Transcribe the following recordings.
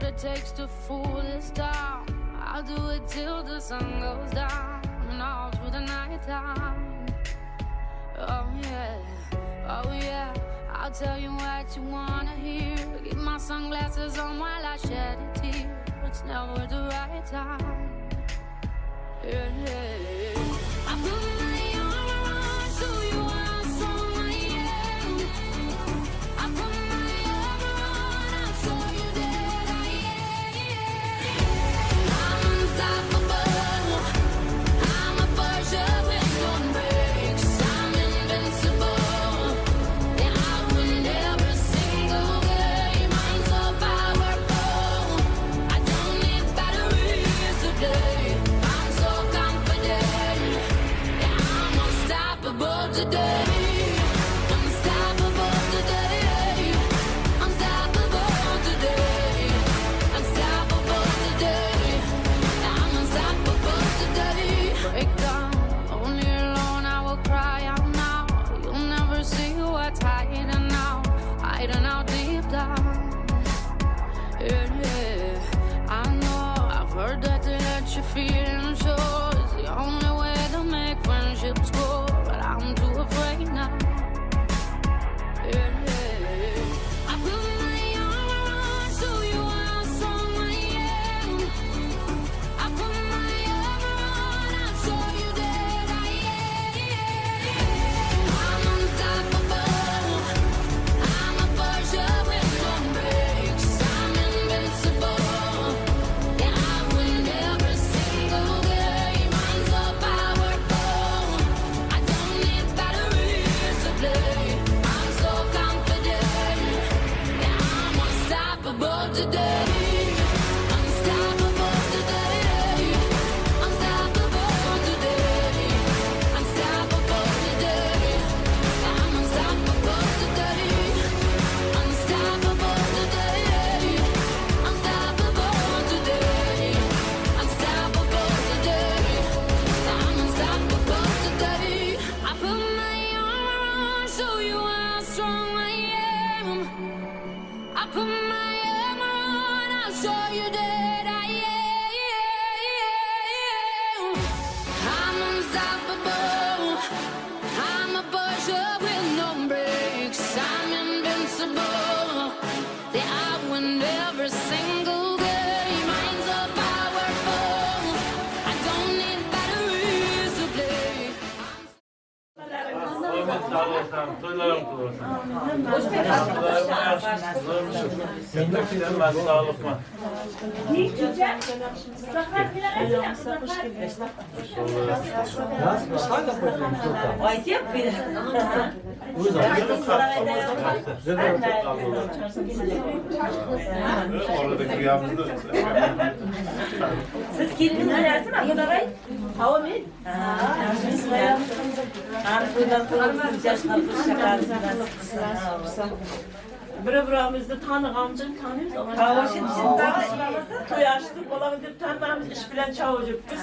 what it takes to fool this town. I'll do it till the sun goes down and all through the night time. Oh yeah, oh yeah. I'll tell you what you wanna hear. Keep my sunglasses on while I shed a tear. It's never the right time. Yeah, yeah. I put my armor on, show you how strong I am. I put my armor on, I'll show you that I am. I'm unstoppable. I'm a Porsche with no brakes. I'm invincible. Yeah, I win every single game. I'm so powerful. I don't need batteries to play. I'm so confident. Yeah, I'm unstoppable today. Unstoppable today. Unstoppable today. Unstoppable today. I'm unstoppable today. Break down, only alone I will cry out now. You'll never see what's hiding out, hiding out deep down. Yeah. I know I've heard that to let your feelings show is the only way to make friendships grow, but I'm too afraid now. Yeah. I put my armor on, show you how strong I am. I put my armor on, I'll show you that I am. I'm unstoppable. I'm a Porsche with no brakes. I'm invincible. Yeah, I win every single game. I'm so powerful. I don't need batteries to play. I'm so confident. Yeah, I'm unstoppable today. Unstoppable today. Unstoppable today. Unstoppable today. I'm unstoppable today. Unstoppable today. Unstoppable today. Unstoppable today. I'm unstoppable today. I put my armor on, show you how strong I am. I put my armor on, I'll show you that I am. I'm unstoppable. I'm a Porsche with no brakes. I'm invincible. Yeah, I win every single game. I'm so powerful. I don't need batteries to play. Sağ olasın. Toylarım kutlu olsun. Ben sağlıklı. Oradaki rüyamızda. Siz keliniz neresi mi? Xudoray? Hava men. Bir-birimizni tanığamcın tanıyız ama toy açtık, olanı dep tanımamız, iş bilen çavucuk biz.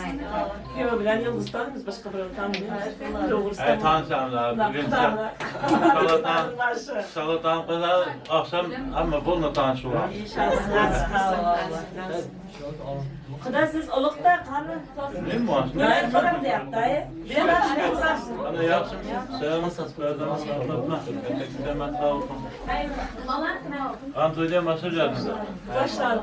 Kıyma bilen Yıldız tanımız, başka birini tanımıyoruz. Doğrusu Evet, tanışalım abi. Bugün salatan, salatan kadar akşam ama bununla tanışıyorlar. Xudo siz uliqda qani Değil mi aslında? Nima so'ram deyapti aya. Ana yaxshimisiz? Sağ olasın. Sağ olun. Antoy'da masaj yaptınız. Başlar.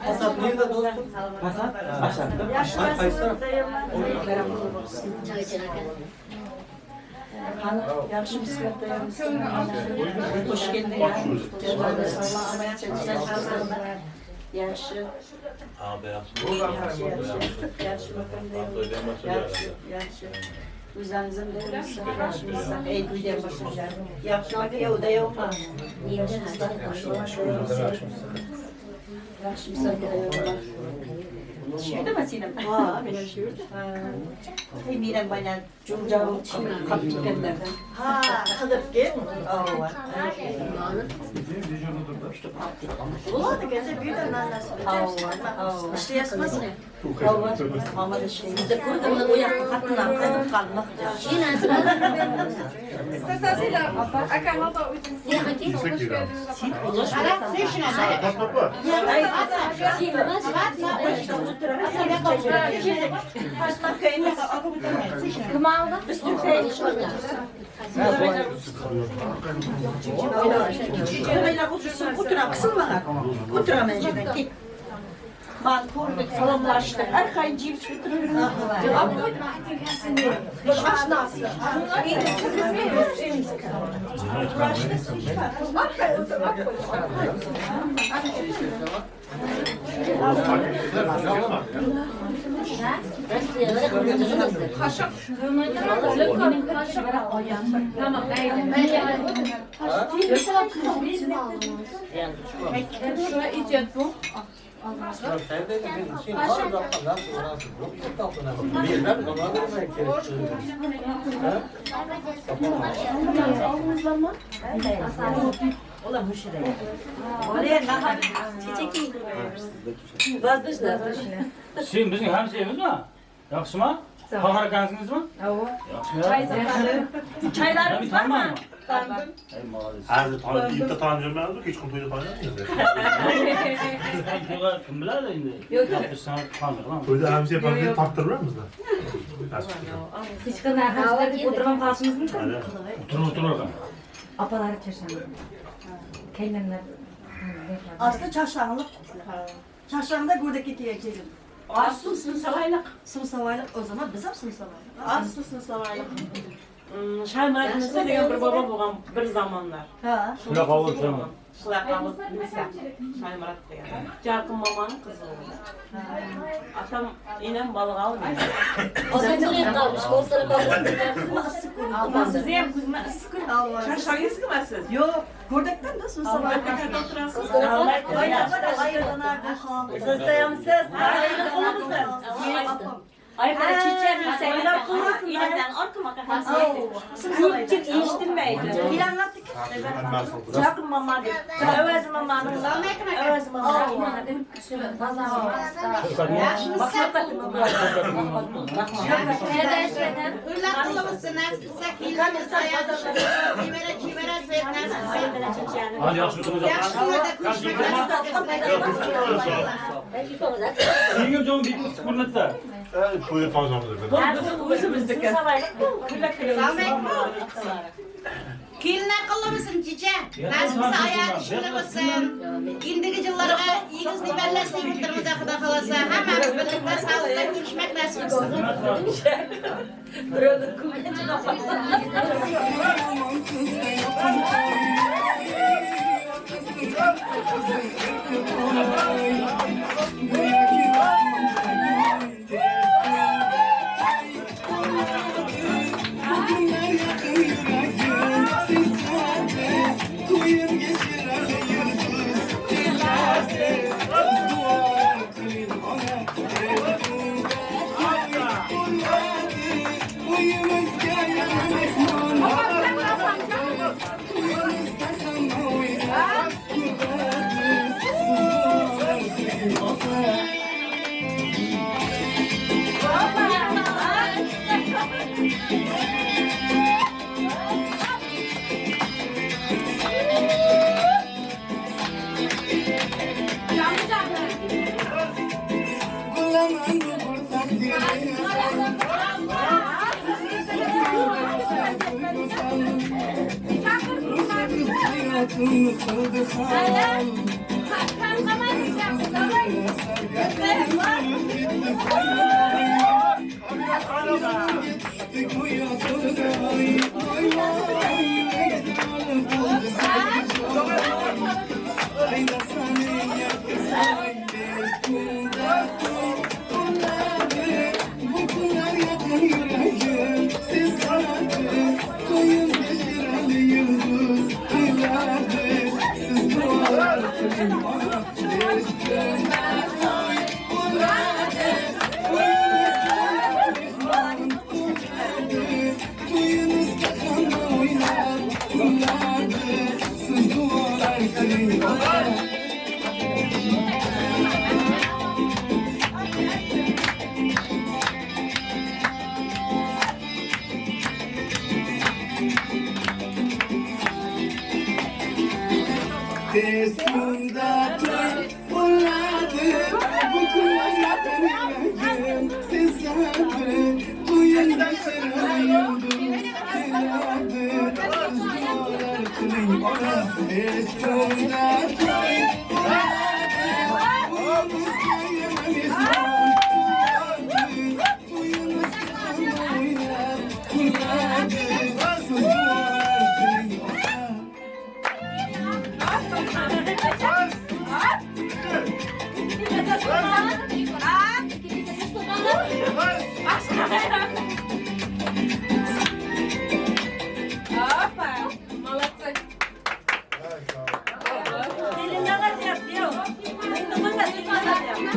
Pasat nerede dostum? Pasat? Aşağıda. Kayısı. Hoş geldin. Yaxshi, Abi yaxshi. yaxshi bakın. Antoy'da masaj Yaxshi, yaptınız. yaxshi. O'zlaringiz ham yaxshimisiz? Ey, uydan boshlangan. Yaxshi aka, yo'qda yo'qmi? Yaxshimisiz aka, yo'qmi? Tushundimi seni? Ha, men shu yerda. Hey, men ham baynan jumjal chiqib qolib ketganlardan. Ha, qilib kel. Ova. Болады қазір бүйден İşleyesmez. Biz de ko'rdik, u yoqqa qatnab qaytib qoldik. Kim aldı? Ben ko'rdik, salamlaştık. Arqayın jeyip Aşnası. Sen bizim hemşehrimizmi? Yaxşı mı? Xalqaro kansingizmi? Yaxshi. Çaylarımız var mı? Hozir bitta tanib yurmaymiz, hech kim to'yda taniyapmiz. Kim biladi endi? Yo'q, biz seni taniymiz. To'yda hamsiya bilan toptirmaymiz da. Hech qanday hamshira o'tirib qolishimiz mumkin. O'tirib o'tirib. Apaları çarşamba. Kaynanlar. Aslı çarşanlık. Çarşanda buradaki gelin. Aslı sımsavaylıq. Sımsavaylıq o zaman biz hem sımsavaylıq. Aslı sımsavaylıq. Şaymurat Musa degan bir baba bo'lgan bir zamanlar. Ha. Shunaqa bo'lsa. Shunaqa Musa. Şaymurat degan. Jarqın mamanın kızı oldu. Atam inem balık almıyor. Siz hem kuzma ıssık. Çarşangiz kim siz? Yok, Gordak'tan da sımsavaylıq. Siz dayanmışsınız. Ay ben çiçeğim sen kurusun. İneden arkama Küçük eshitmaydi. Planlattık. Jaqin mama deb. Avaz mamanın. Avaz mama. Hadi yaxshi Yengil jon bitib ko'rinadi. To'yda taniyamiz. O'zimizniki. Kelinler qıllı çiçe? Nasipse ayağı işli mısın? İndiki yıllarga iyigiz niberlesini yurtlarımıza Xudo xolasa. Hammamiz birlikte sağlıkla görüşmek nasip etsin. Tez kunda to'y bo'ladi, bu kunlar yaqin yuragim sezadi. To'yingda shirin yulduz keladi. Siz duolar qiling ona. Tez kunda to'y bo'ladi, uyimizga yana mehmon bo'ladi. To'yimizga hamma o'ynab kuladi. Siz duolar qiling ona. Опа! Молодцы! Kelinlar deyapti, yo'q. Endi kelinlar deyapti.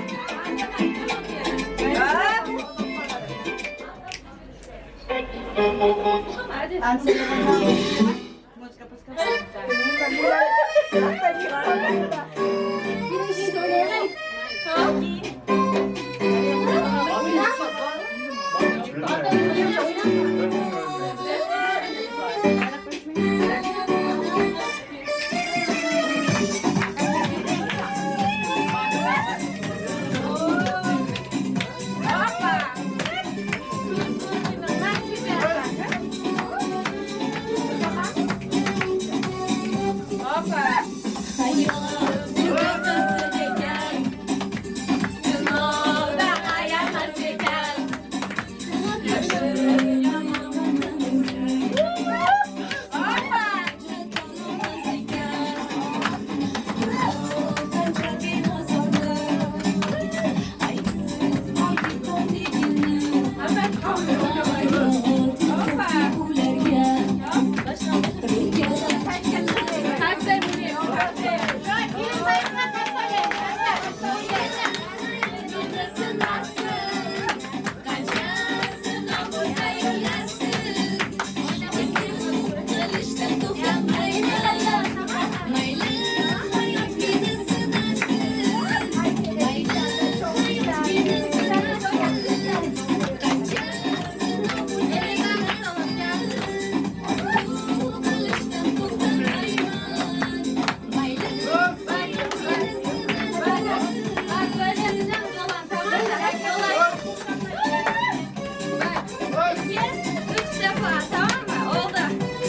Üç defa, tamam mı? Oldu.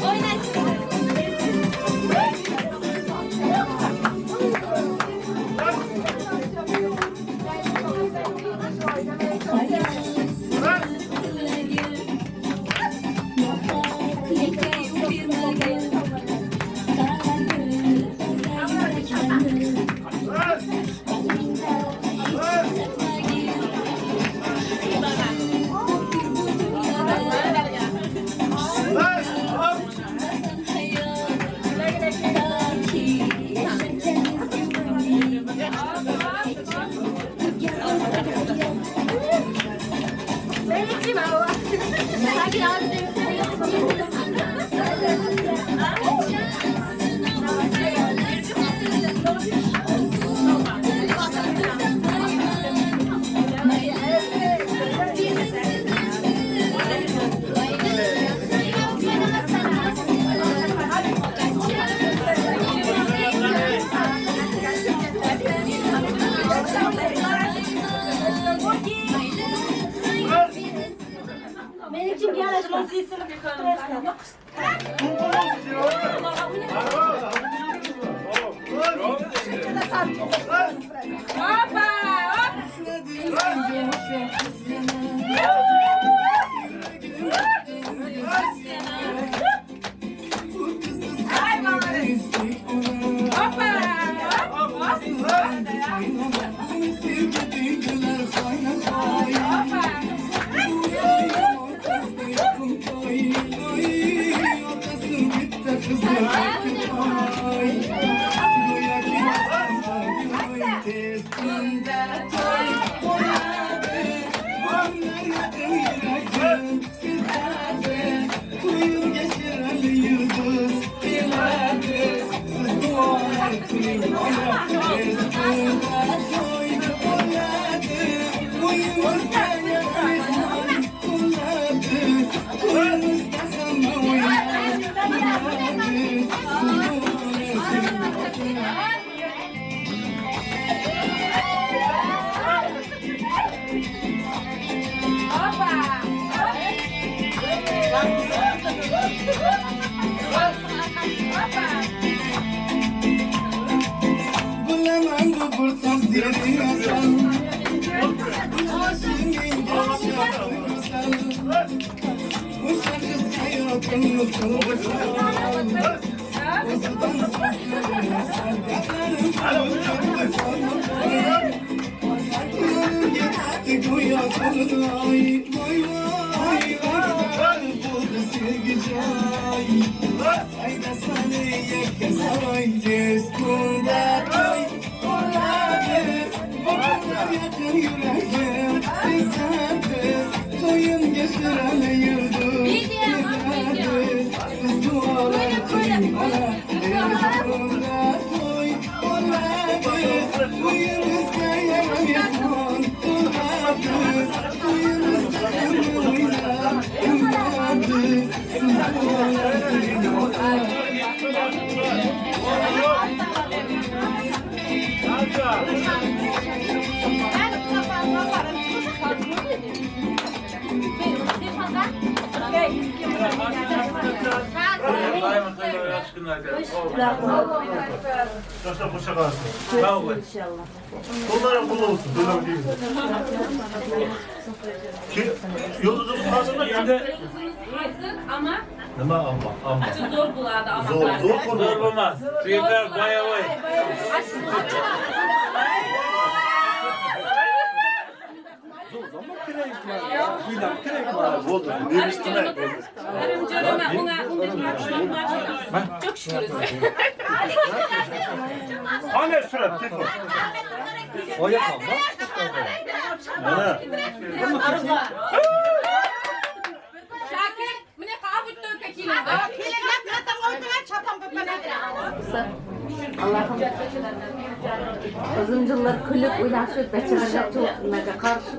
Oyna şimdi. Bilaman bu bir taqdiring asal. Yoshingga shahri go'zal. O'sha qiz hayotimni to'ldirgan. O'zidan so'zlarim sargardon Yonimga tushdi go'yo to'lin oy. Voy voy voy, bo'ldi sevgi joy. Aydasan yakka saroy, tez kunda to'y bo'ladi. Bu kunlar yaqin, yuragim sezadi. To'yimga shirali yulduz keladi. Siz duolar qiling ona, tez kunda to'y bo'ladi. Uyimizga yana mehmon to'ladi. To'yimizda o'ynab kuladi. Siz duolar qiling ona. Yaşlar hoşça kalsın. Sağ olun. Bunlara kul olsun. Bunlara değil. Ki yıldızımız hazırda Şimdi Hazır ama Nima amma amma. zor buladı ama. Zor zor konu. zor olmaz. Yeter bayağı vay. Oldu. Demiştim ben. Çok şükür. Hani sürat telefon. O yapmam. Ana. Şakir, mine qabul kelin. Kelinlar bilan o'ydilar, chopon bo'ladi. Allah'ım uzun yıllar kulüp ulaşıp beçereler çok karşı.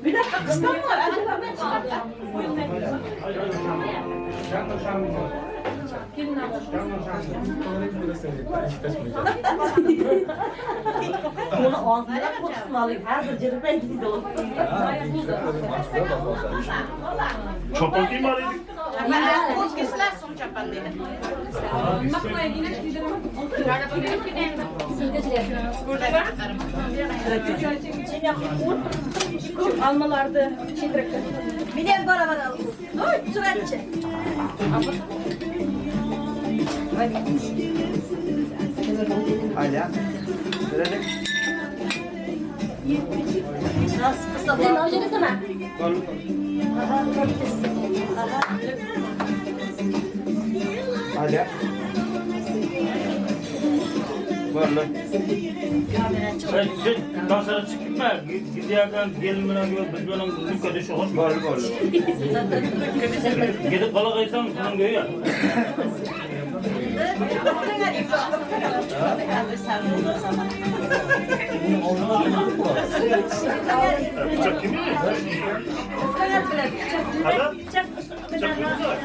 Bir dakika kıskan var. Acaba ben Bunu ağzına kokusunu alayım. Hazır cırıp gidiyor. Chopon kiymalıydık. O'zkeslar so'ng chopon dedi. Almalardı, çitrekti. Minen beraber alalım. Oy, süratçı. Hala. Nasıl kısa? Sen hoca sana. Hala. Var lan. Sen tasarı çıkıp gitme. Giderken gelin bana gör, biz benim lükka düşü hoş. Var var. Gidip kala kaysan bunun göğü ya. Bıçak kimi? Hala? Bıçak kimi var?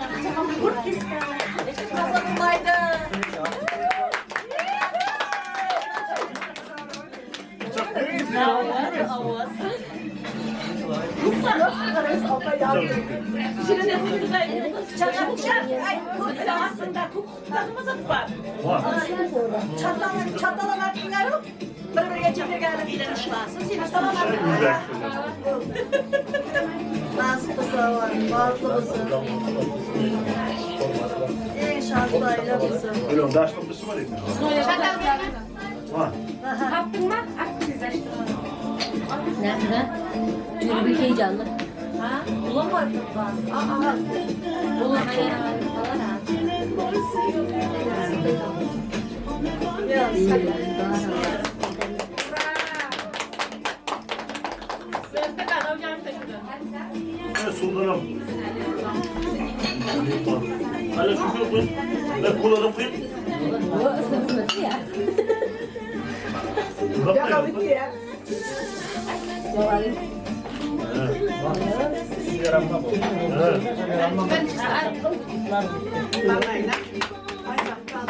Bıçak nereye? Aslında var. Çatalan attılar. Bir-birine çevirgen Güzel. Nasıl kısa var, bazı olsun. En şanslı aile olsun. Öyle onda açlamışım var ya. Var. Taptın mı? Aktivizleştirme. Nasıl? Cürbe heyecanlı. Ha? Ulan var. Aa, Ulan hayal falan ha. Evet, soldanım. Hala şu koy. Ben kullanım koyayım. Bu ısınması ya. Ya bitti ya.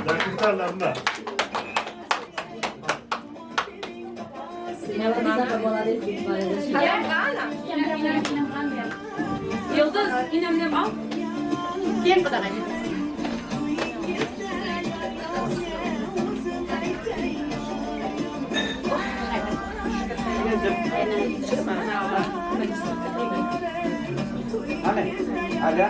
Dakikalarında. Yıldız, inemnem al. Kim bu da benim? Hani? Hala?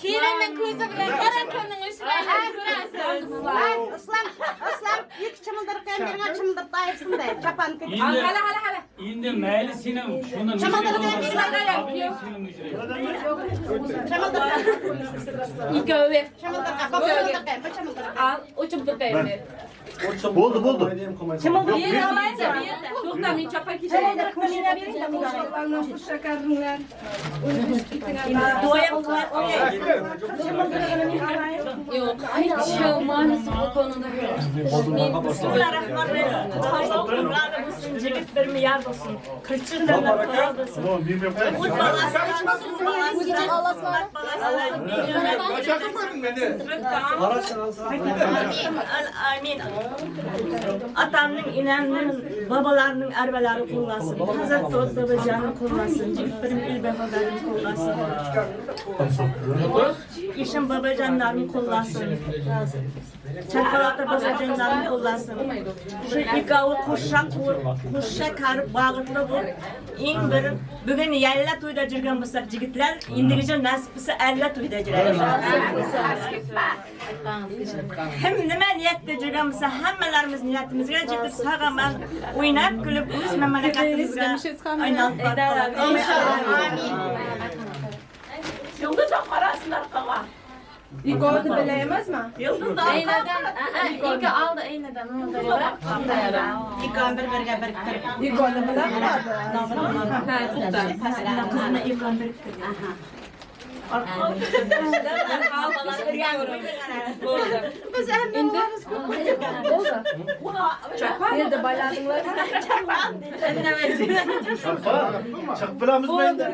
Kelinning ko'zi bilan qara kunning ishlarini ko'rasiz. Islam, Islam iki chimildirib birine chimildirib ayırsın da chapan ketib. Hala hala hala. Endi mayli seni shuni Ikkovi. Chimildirib. Al, o'chimdirib. Bo'ldi, bo'ldi. Chimildirib olaydi. To'xta, men chapan kechiraman. Yok, hiç maalesef o konuda yok. Bismillahirrahmanirrahim. Jigit bir miyar olsun. Kırçın da olsun. Amin. Atamның, inamның, babalarının arbaları qo'llasin. Hazrat Soğuk babacanın qo'llasin. Jigit bir il babalarının qo'llasin. İşim babacanlarını qo'llasin. Çarkalata babacanlarını qo'llasin. Şu ikkovi qo'sha qo'sha karib bag'itli bu. Eng bir bugun yalla to'yda yurgan bo'lsak jigitlar, endigicha nasib bo'lsa alla to'yda yuradi. Hem nima niyatda yurgan bo'lsa hammalarimiz niyatimizga yetib sog'-omon o'ynab kulib o'z mamlakatimizga aylanib boramiz. Amin. Yıldız qarasınlar qağa. İkkovini bilamizmi? Yıldız Aynadan, ikki oldi aynadan uni bırak. Ikkovini bir-biriga biriktirib. Ikkovini bilamadi. Ha, to'xta. Qizini ikkovini biriktirib. Biz hammamiz Bo'ldi. Endi bayladinglar. Chiqib bilamizmi endi?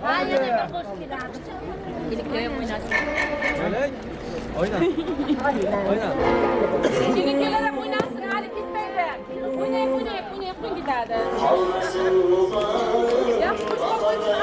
Ha, yana bir qo'shiq keladi. Kelinlar o'ynasin. O'yna. O'yna. Kelinlar ham o'ynasin, hali ketmanglar. O'ynayib, o'ynayib, o'ynayib so'ng ketadi. Yaxshi qo'shiq qo'ysin.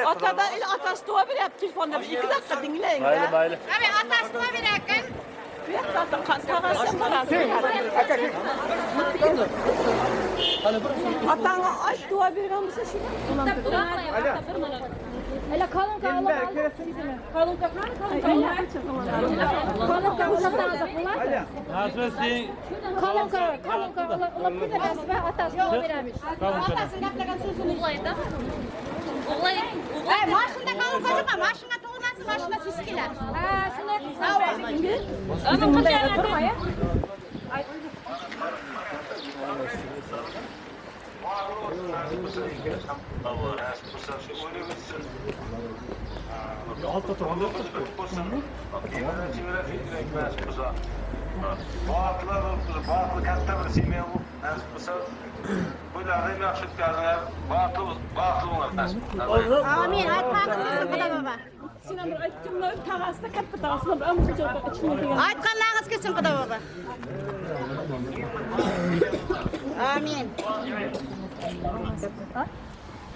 Atada el atası dua bir yap telefonda bir 2 dakika dinleyin. Mayli, mayli. Abi atası dua bir yakın. Atana aç dua bir olmasa şimdi. Hele kalın kalın. Kalın kalın kalın. Kalın kalın. Kalın kalın kalın. Ulan bir de nasip atası dua vermiş. Atası gaplagan so'zini. O'g'layda. O'g'lay. Ay, mashinada kalın qo'yma, mashina tug'ilmasin, mashina siz kelar. Ha, shuni aytsin. Ana qilgan ya. Baxtli katta bir semya bu nasib bo'lsa to'ylarni ham yaxshi o'tkazinglar, baxtli baxtli bo'linglar nasib. Amin. Aytganingiz kelsin Xudo baba. Sen bir aytdimlar, tağasida katta tağasida bir amca ichini degan. Aytganlaringiz kelsin Xudo baba. Amin.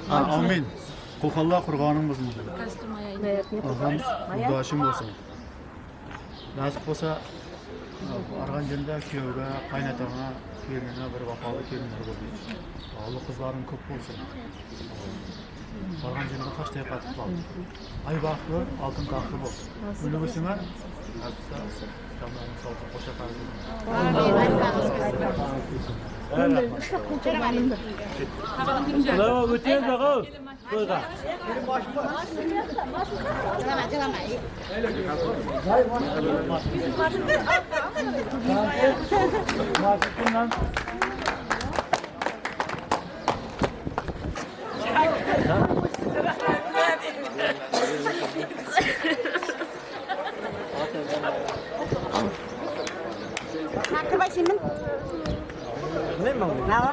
Amin. Qo'qonlar qurg'onim bo'lsin. Alham bo'lsin. Nasib bo'lsa arg'an jinda kuyovga, qaynotanga, kelinga bir vafoli kelinlar bo'lsin. O'g'li qizlarim ko'p bo'lsin. Bargan jinda toshday qatib qoldi. Ay baxtli, oltin taxtli bo'lsin. Uni bo'lsinlar, nasib bo'lsa jamlaring sog'sin, qo'sha qarsin. Amin. Aytganingiz kelsin. Bravo, o'taymi g'ov? To'yga. Jilama, jilama. Nasrettin'den.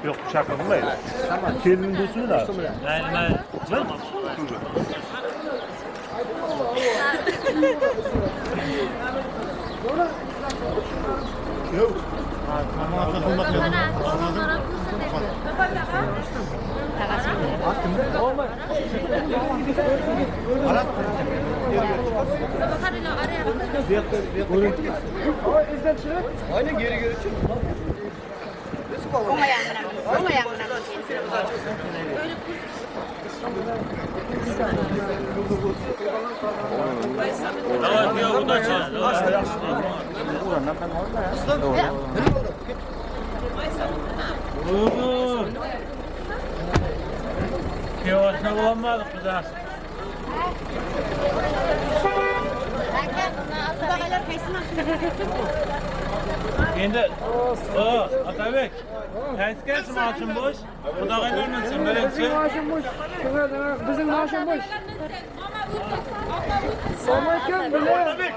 Yo'q, chaqirmaydi. Kelin bo'lsinlar. Mayli, mayli. Aynen geri geri çık. Kıyafetine bulamadık biz ha. Endi o Otabek, qaysi moshin bo'sh? Xudog'aylar minsin birinchi. Bizim maaşım boş. Bizim maaşım boş. So'rayken bile.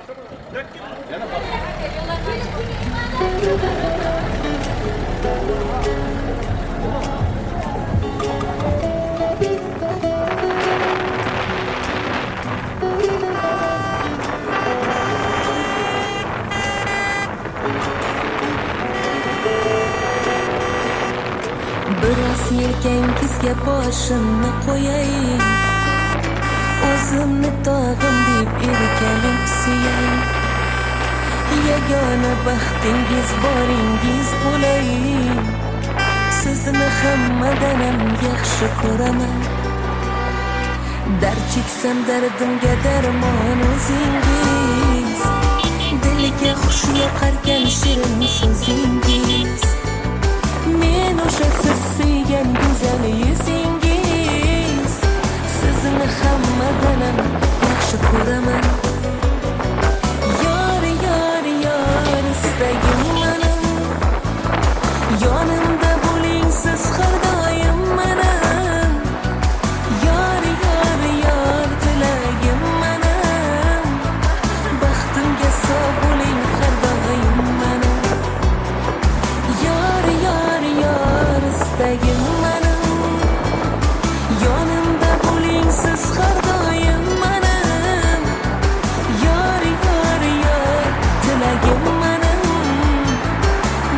Biroz yelkangizga boshimni qo'yay, o'zimni tog'im deb erkalab suyay, yagona baxtingiz boringiz bo'lay, sizni hammadan ham yaxshi ko'raman. Dard cheksam dardimga darmon o'zingiz, dilga xush yoqarkan shirin so'zingiz. Men o'sha siz sevgan go'zal yuzingiz, sizni hammadan ham yaxshi ko'raman. Yor, yor, yor istagim menim, yonimda bo'ling siz har doim menim. Yor, yor, yor tilagim menim, baxtimga sog' bo'ling har doim menim. Yor, yor, yor istagim menim, yonimda bo'ling siz har doim menim. Yor, yor, yor tilagim menim,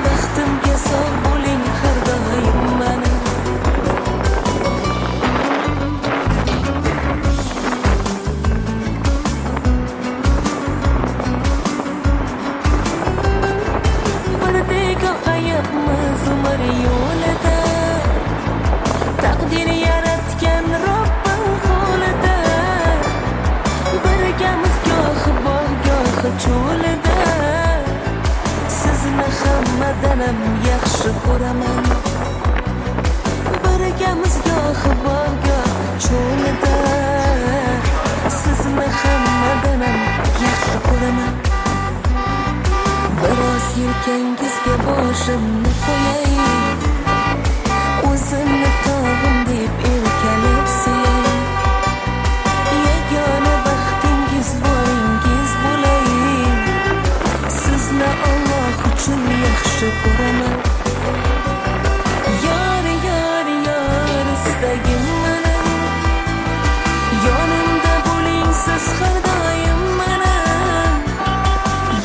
baxtimga sog' bo'ling har doim menim. Birdek oqayapmiz umr yo'lida, taqdir yaratgan Robbim qo'lida. Birgamiz gohi bog', gohi cho'lida, sizni hammadan ham yaxshi ko'raman. Birgamiz gohi bog', goh cho'lida, sizni hammadan ham yaxshi ko'raman. Biroz yelkangizga boshimni qo'yay, o'zimni tog'im deb erkalab suyay, yagona baxtingiz boringiz bo'lay, sizni Alloh uchun yaxshi ko'raman. Yor, yor, yor istagim menim, yonimda bo'ling siz har doim menim.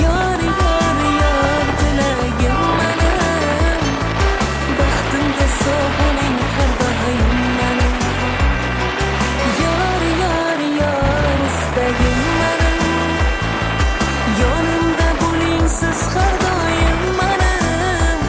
Yor, yor, yor tilagim menim, baxtimga sog' bo'ling har doim menim. Yor, yor, yor istagim menim, yonimda bo'ling siz har doim menim.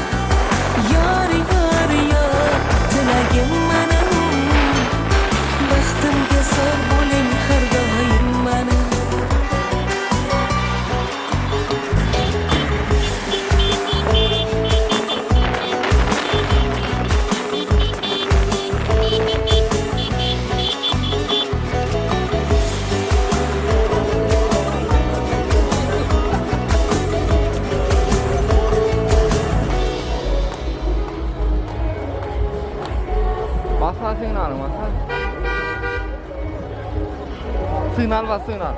Signal var. Signal var, signal.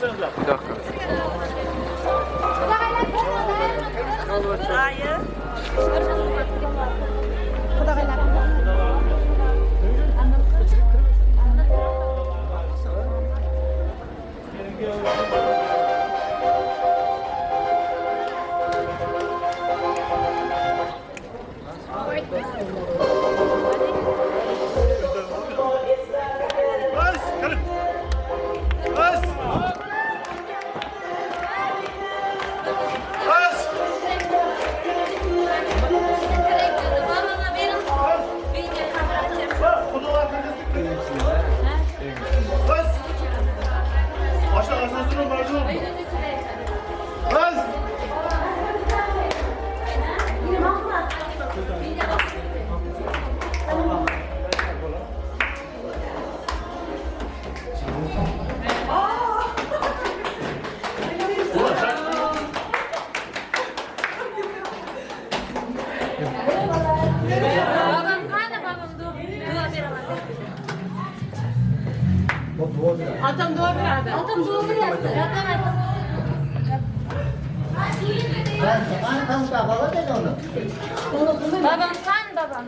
Bir dakika. Atam dua beradi. Atam dua beradi. Babam kan babam.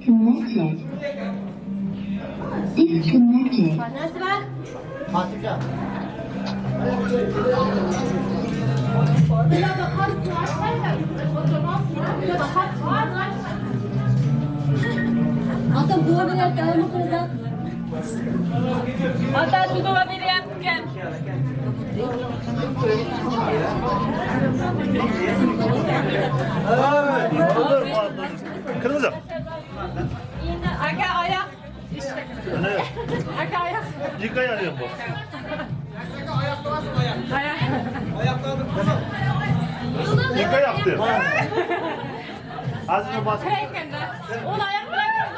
Connected. Disconnected. Atam dua beryapti, Otasi duo beryapti ekan. Kırmızı. Aka ayak. Ne? Aka ayak. Yıkay arıyorum bu. Ayak. Yıkay yaptı. Azıcık bas. Onu ayak bırakırız.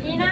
Yine.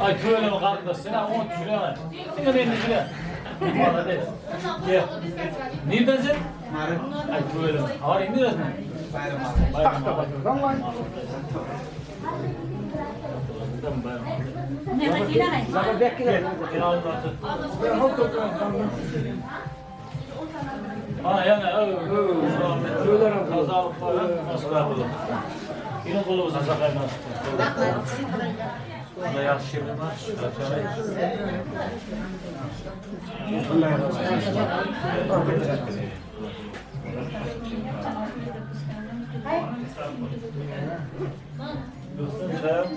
Ay tüyleme kardeş, sen onu tüyleme. Sen beni tüyle. Молодец. Nereden sen? Ay tüyleme. Ağır indir mi? Ha yani yine kolumuza sakaymaz. Bunda yaxşı bilmez. Girl,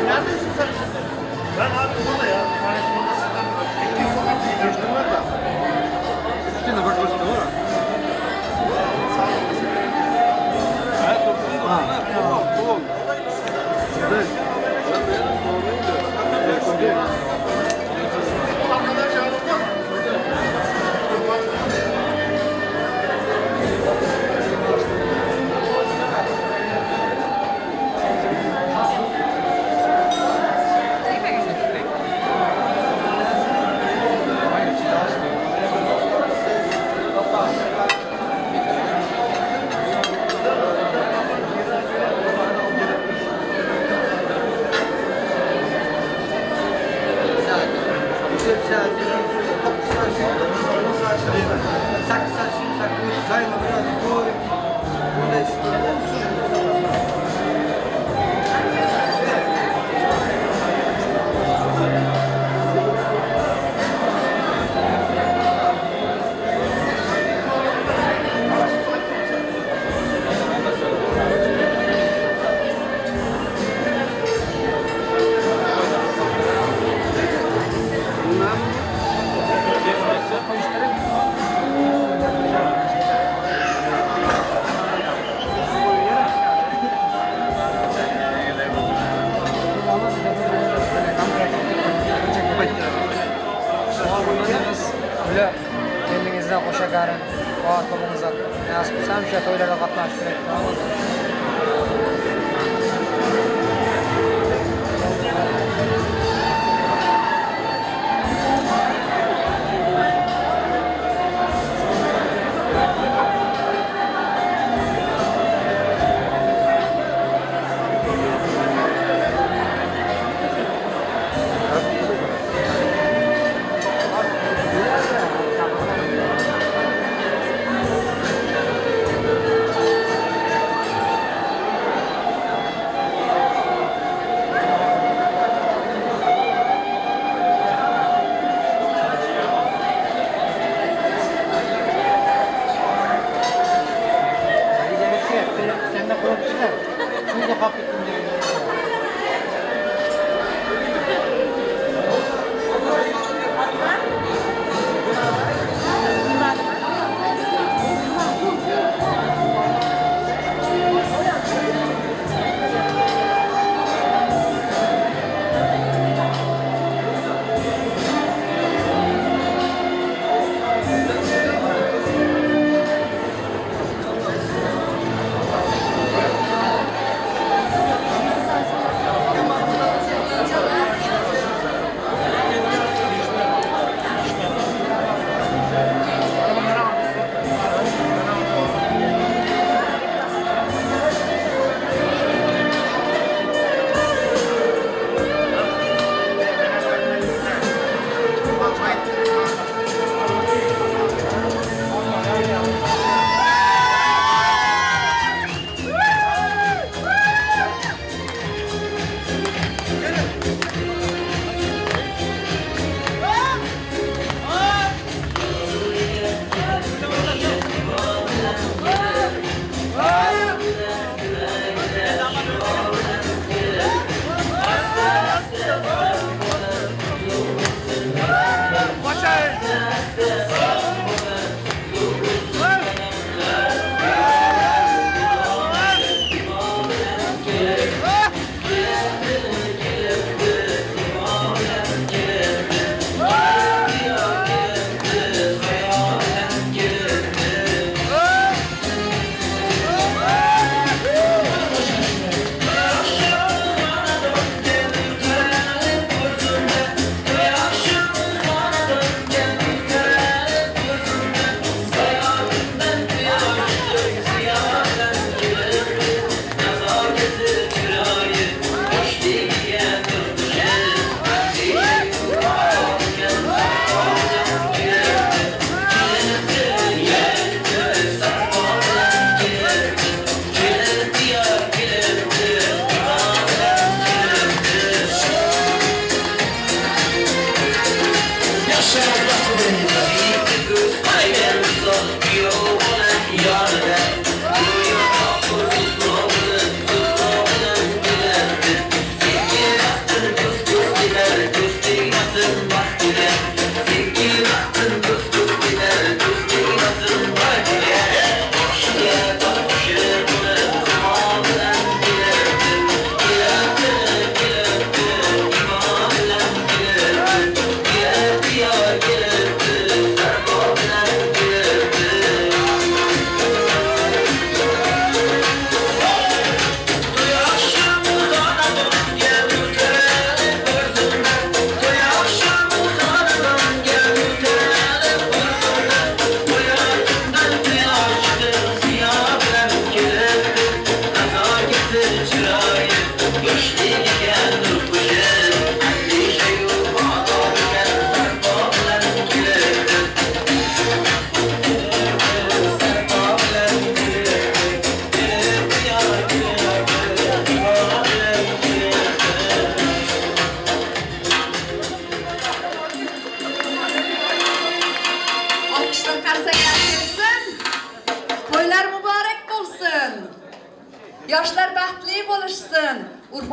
Neredesin sen şimdi? Ben abi burada ya. Şimdi bak bak doğru.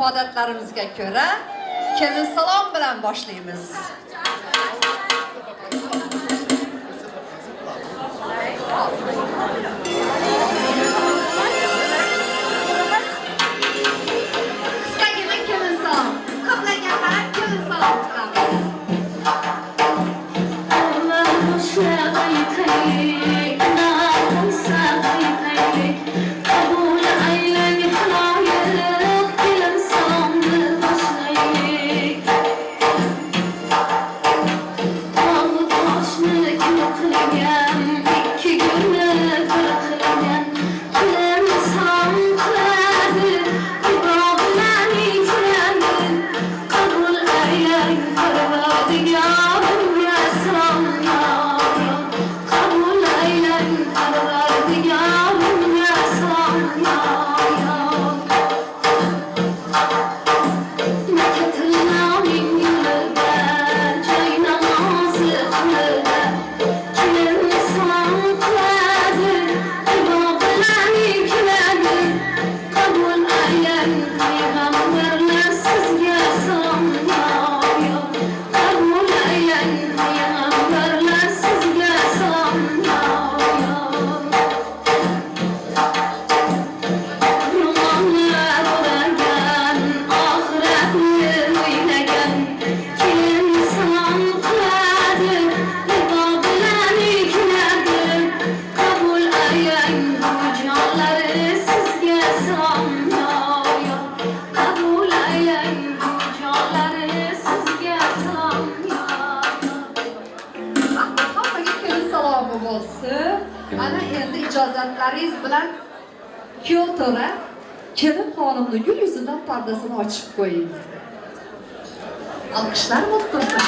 Urf-odatlarimizga ko'ra kelin salom bilan boshlaymiz. Qisqagina kelin salom. Qiblaga qarab kelin salom qilamiz. Ana endi ijozatlaringiz bilan kuyov to'ra kelin xonimni gul yuzidan pardasini ochib qo'ying. Alqishlar bo'lib tursin.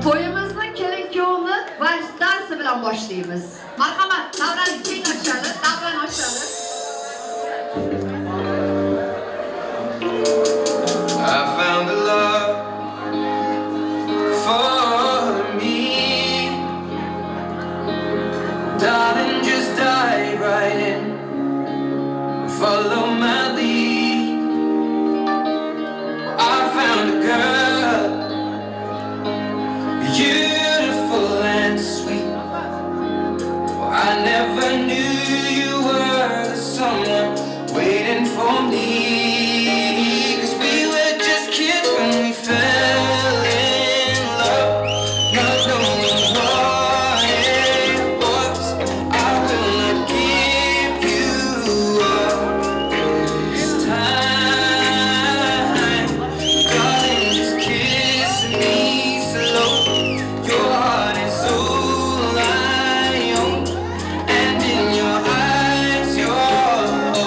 To'yimizni kelin kuyovni vals dansi bilan boshlaymiz. Marhamat, davrani keng ochadi, davrani ochadi. I found a love for me. Darling, just dive right in. Follow my lead. I found a girl, beautiful and sweet. I never knew you were the someone waiting for me. Fell in love, not knowing what it was. I will not give you up this time. Darling, just kiss me slow. Your heart is all I own, and in your eyes, you're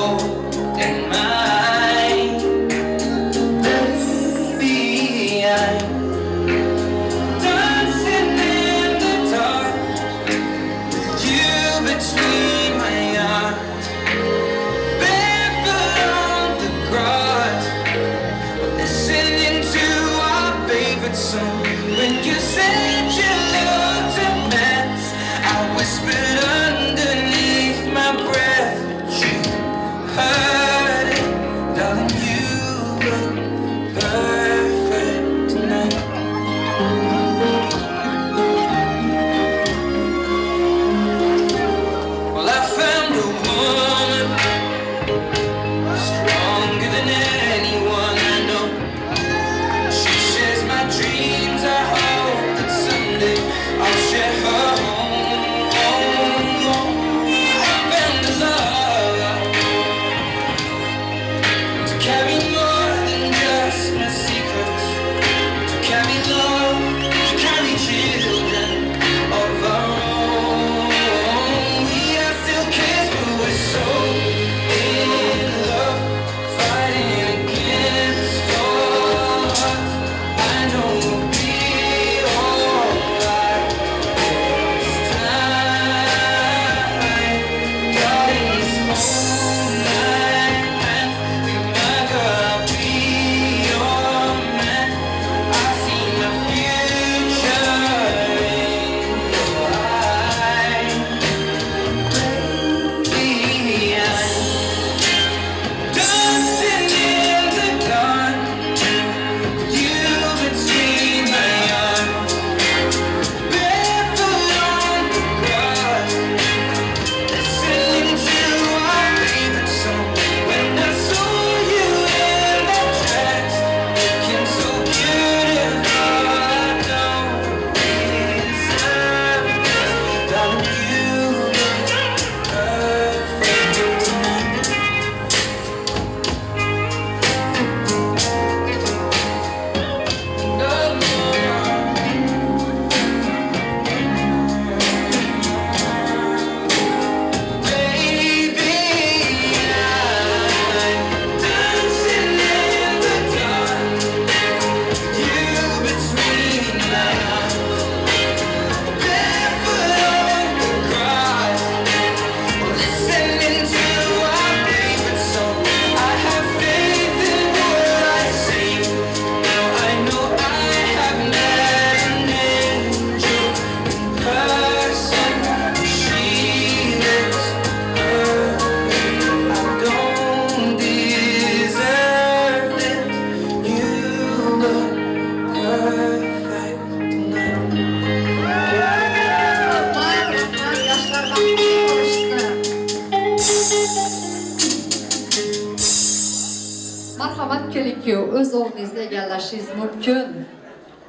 Marhamat kelin kuyov, o'z o'rningizni egallashingiz mumkin.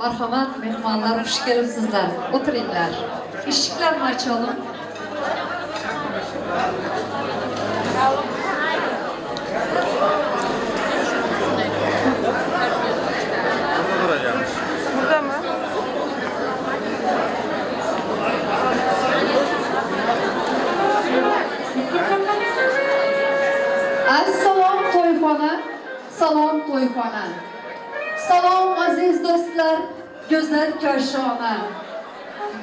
Marhamat mehmonlar, xush kelibsizlar. O'tiringlar. Eshiklarni ochalım. Burada mı? Assalom to'yxona, salom to'yxona. Salom aziz do'stlar, go'zal koshona.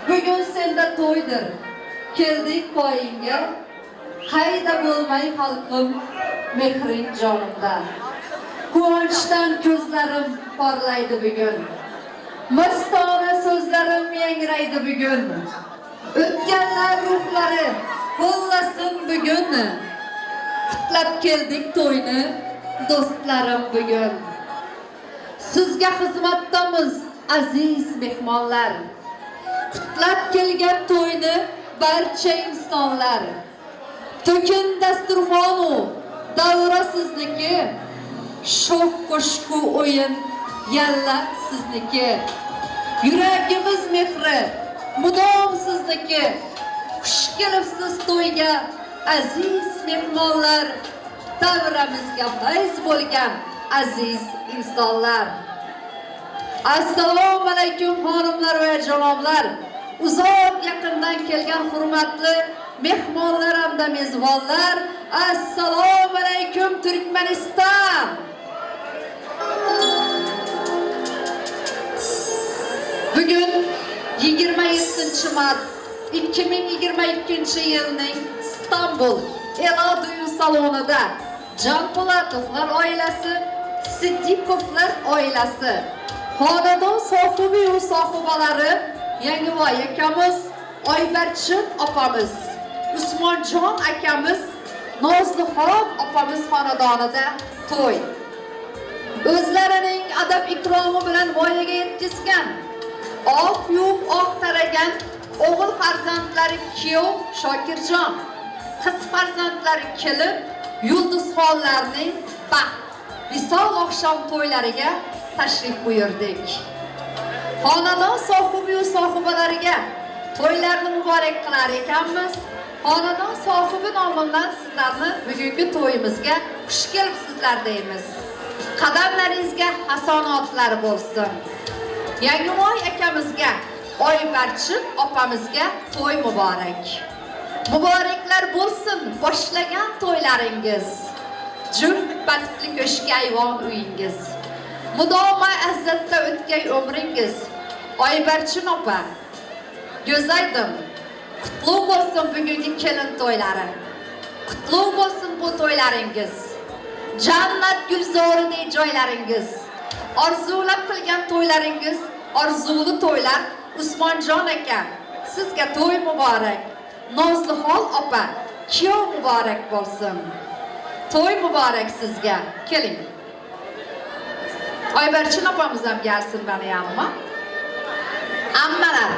Bugun senda to'ydir. Keldik poyingga. Hayda bo'lmay xalqim, mehring jonimda. Quvonchdan ko'zlarim porlaydi bugun. Mastona so'zlarim yangraydi bugun. O'tganlar ruhlari qo'llasin bugun. Qutlab keldik to'yni do'stlarim bugun. Sizga xizmatdamiz aziz mehmonlar. Qutlab kelgan to'yni barcha insonlar. To'kin dasturxonu davra sizniki, sho'x qo'shqu o'yin yalla sizniki. Yuragimiz mehri mudom sizniki. Xush kelibsiz to'yga aziz mehmonlar, davramizga fayz bo'lgan aziz insonlar. Assalomu alaykum xonimlar va janoblar. Uzoq yaqindan kelgan hurmatli mehmonlar hamda mezbonlar. Assalomu alaykum Turkmaniston. Bugun 27 mart 2022 yilning Istanbul Ela düğün salonida Canpolatovlar oilasi, Siddiqovlar oilasi, xonadon sohibi va sohibalari Yangivoy akamiz, Oybarchin opamiz, Usmonjon akamiz, Nozlixon opamiz xonadonida to'y. O'zlarining adab ikromi bilan voyaga yetkazgan, oq yuvib oq taragan o'g'il farzandlari kuyov Shokirjon, qiz farzandlari kelin Yulduzxonlarning baxt visol oqshom to'ylariga tashrif buyurdik. Xonadon sohibi va sohibalariga to'ylarni muborak qilar ekanmiz. Xonadon sohibi nomidan sizlarni bugungi to'yimizga xush kelibsizlar deymiz. Qadamlaringizga hasonotlar bo'lsin. Yangivoy akamizga, Oybarchin opamizga to'y muborak. Muboraklar bo'lsin boshlagan to'ylaringiz. Juft baxtli ko'shk ayvon uyingiz. Mudomo izzatda o'tgay umringiz. Oybarchin opa, go'zaydim, qutlug' bo'lsin bugungi kelin to'ylari. Qutlug' bo'lsin bu to'ylaringiz. Jannat gulzoridek joylaringiz. Orzulab qilgan to'ylaringiz, orzuli to'ylar. Usmonjon aka, sizga to'y muborak. Nozlixon opa, kuyov muborak bo'lsin. To'y muborak sizga. Keling. Oybarchin opamiz ham gelsin meni yanıma. Ammalar,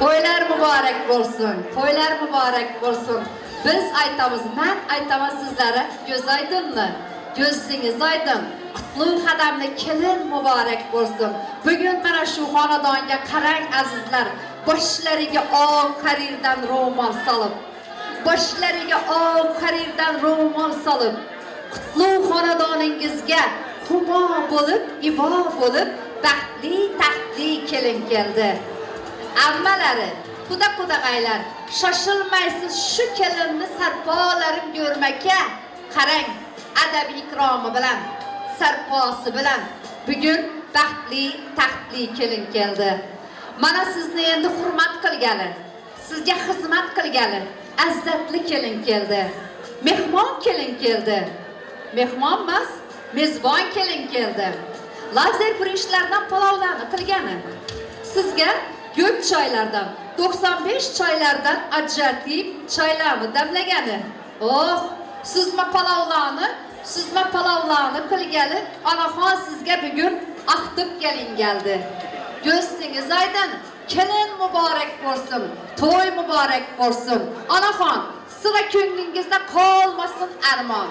to'ylar muborak bo'lsin. To'ylar muborak bo'lsin. Biz aytamiz, men aytaman sizlarga, ko'z oydinmi? Ko'zingiz oydin. Qutlug' qadamli kelin muborak bo'lsin. Bugun mana shu xonadonga qarang azizlar, boshlariga oq harirdan ro'mol solib, boshlariga oq harirdan ro'mol solib, qutlug' xonadoningizga humo bo'lib, ibo bo'lib, baxtli taxtli kelin keldi. Ammalari, quda qudag'aylar, shoshilmaysiz shu kelinni sarpolarim ko'rmaka. Qarang, adabi ikromi bilan, sarposi bilan bugun baxtli taxtli kelin keldi. Mana sizni endi hurmat qilgali, sizga xizmat qilgali izzatli kelin keldi. Mehmon kelin keldi. Mehmon emas, mezbon kelin keldi. Lazer purishlardan palovlarni qilgani. Sizga ko'p choylardan, 95 choylardan ajratib choylarni damlagani. Oh, suzma palovlarni qilgali onaxon sizga bugun aqtib kelin geldi. Ko'zingiz oydin, kelin muborak bo'lsin, to'y muborak bo'lsin. Onaxon, sira ko'nglingizda qolmasin armon.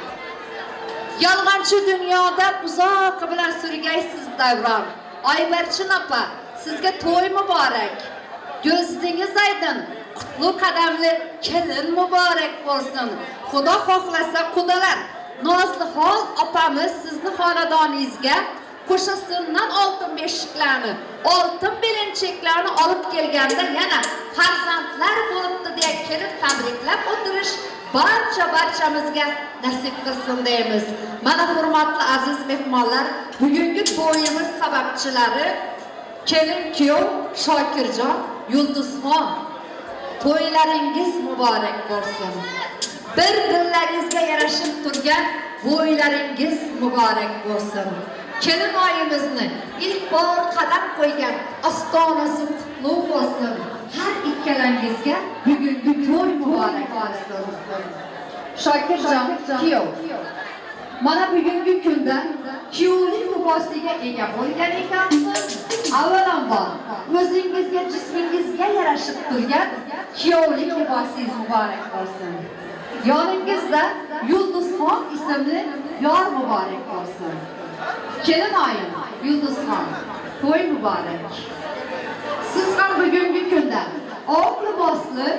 Yolg'onchi dunyoda uzoq bilan surgaysiz davron. Oybarchin opa, sizga to'y muborak. Ko'zingiz aydın, qutlu qadamli kelin muborak bo'lsin. Xudo xohlasa qudalar, Nozlixon opamiz sizni xonadoningizga qo'shasindan oltin beshiklarni, oltin belinchaklarni olib kelganda yana farzandlar bo'libdi deya kelib tabriklab o'tirish barcha-barchamizga nasib qilsin deymiz. Mana hurmatli aziz mehmonlar, bugungi to'yimiz sababchilari kelin kuyov Shokirjon, Yulduzxon. To'ylaringiz muborak bo'lsin. Bir-birlaringizga yarashib turgan bo'ylaringiz muborak bo'lsin. Kelin oyimizni ilk bor qadam qo'ygan ostonasi qutlug' bo'lsin. Har ikkalangizga bugungi to'y muborak bo'lsin. Shokirjon kuyov, mana bugungi kunda kuyovlik libosiga ega bo'lgan ekansiz. Avvalambor o'zingizga, jismingizga yarashib turgan kuyovlik libosingiz muborak bo'lsin. Yoningizda Yulduzxon ismli yor muborak bo'lsin. Kelin oyim Yulduzxon, to'y muborak. Siz ham bugungi kunda oq libosli,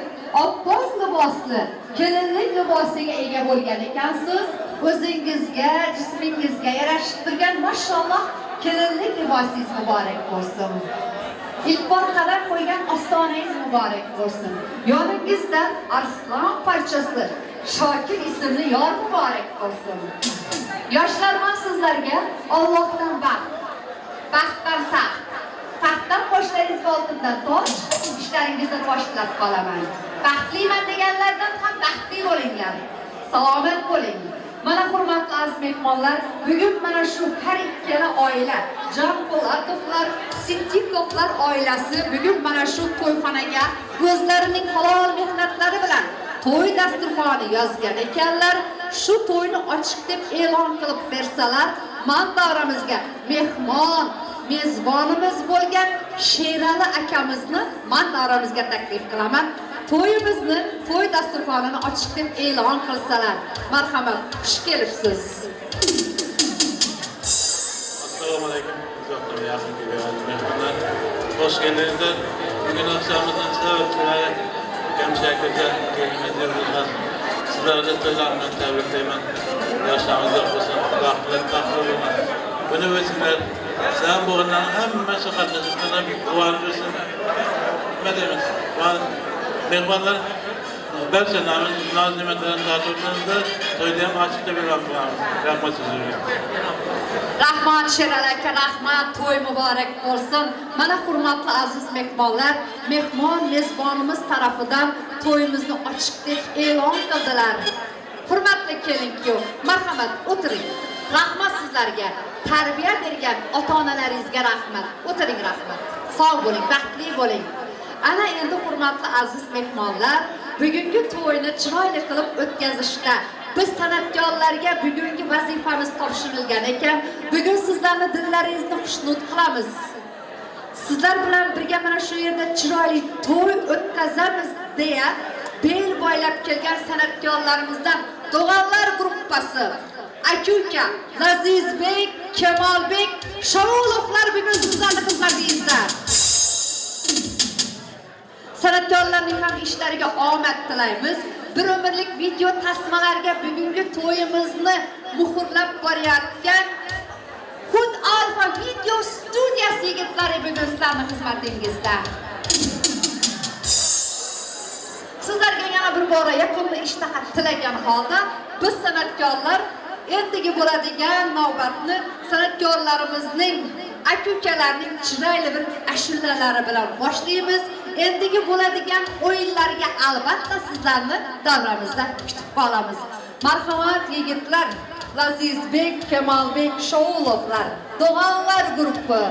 oppoq libosli kelinlik libosiga ega bo'lgan ekansiz. O'zingizga, jismingizga yarashib turgan mashalloh kelinlik libosingiz muborak bo'lsin. İlk bor qadam qo'ygan ostonangiz muborak bo'lsin. Yoningizda arslon parchasi Shokir ismli yor muborak bo'lsin. Yoshlar, men sizlarga Allohdan baxt, baxtdan taxt, taxtdan boshlaringizga oltindan toj, ishlaringizni boshlab qolaman. Baxtliman deganlardan ham baxtli bo'linglar. Salomat bo'ling. Mana hurmatli aziz mehmonlar, bugun mana shu har ikkala oila, Jonpo'latovlar, Siddiqovlar oilasi bugun mana shu to'yxonaga o'zlarining halol mehnatlari bilan to'y dasturxoni yozgan ekanlar. Shu to'yni ochiq deb e'lon qilib bersalar, man davramizga mehmon, mezbonimiz bo'lgan Sherali akamizni man davramizga taklif qilaman. To'yimizni, to'y dasturxonini ochiq deb e'lon qilsalar, marhamat, xush kelibsiz. Assalomu alaykum, uzoqdan yaqin kelgan mehmonlar. Xush keldingizlar. Bugun akşamımızın sababchilari ukam Shakirjon, kelinimiz Yulduzxon. Sizlarni to'ylar bilan tabriklayman. Yoshlarimiz uzoq bo'lsin, baxtli, baxtli bo'lsin. Buni o'zinglar, sen bo'g'inlarning hammasi qatnashib, quvonib yursin. Nima deymiz? Mehmonlar barcha noz ne'matlarni tortib o'tganimizda to'yda ham ochiq deb e'lon qilamiz. Rahmat sizlarga. Rahmat Sherali aka, rahmat, to'y muborak bo'lsin. Mana hurmatli aziz mehmonlar, mehmon mezbonimiz tarafidan to'yimizni ochiq deb e'lon qildilar. Hurmatli kelin kuyov, marhamat, o'tiring. Rahmat sizlarga. Tarbiya bergan ota-onalaringizga rahmat. O'tiring, rahmat. Sog' bo'ling, baxtli bo'ling. Ana endi hurmatli aziz mehmonlar, bugungi to'yni chiroyli qilib o'tkazishda biz san'atkorlarga bugungi vazifamiz topshirilgan ekan. Bugun sizlarni dillaringizni xushnud qilamiz. Sizlar bilan birga mana shu yerda chiroyli to'y o'tkazamiz deya bel boylab kelgan san'atkorlarimizdan Do'g'onlar gruppasi, aka-uka Lazizbek, Kamolbek, Shamulovlar bugun sizlarni xizmatingizda. San'atkorlarning ham ishlariga omad tilaymiz. Bir umrlik video tasmalarga bugungi to'yimizni muhrlab borayotgan Hud Alfa video studiyasi yigitlari bugun sizlarning xizmatingizda. Sizlarga yana bir bora yakunli ishtaha tilagan holda biz san'atkorlar endigi bo'ladigan navbatni san'atkorlarimizning aka-ukalarning chiroyli bir ashulalari bilan boshlaymiz. Endigi bo'ladigan o'yinlarga albatta sizlarni davramizda kutib qolamiz. Marhamat yigitlar, Lazizbek, Kamolbek, Shoulovlar, Do'g'onlar guruhi.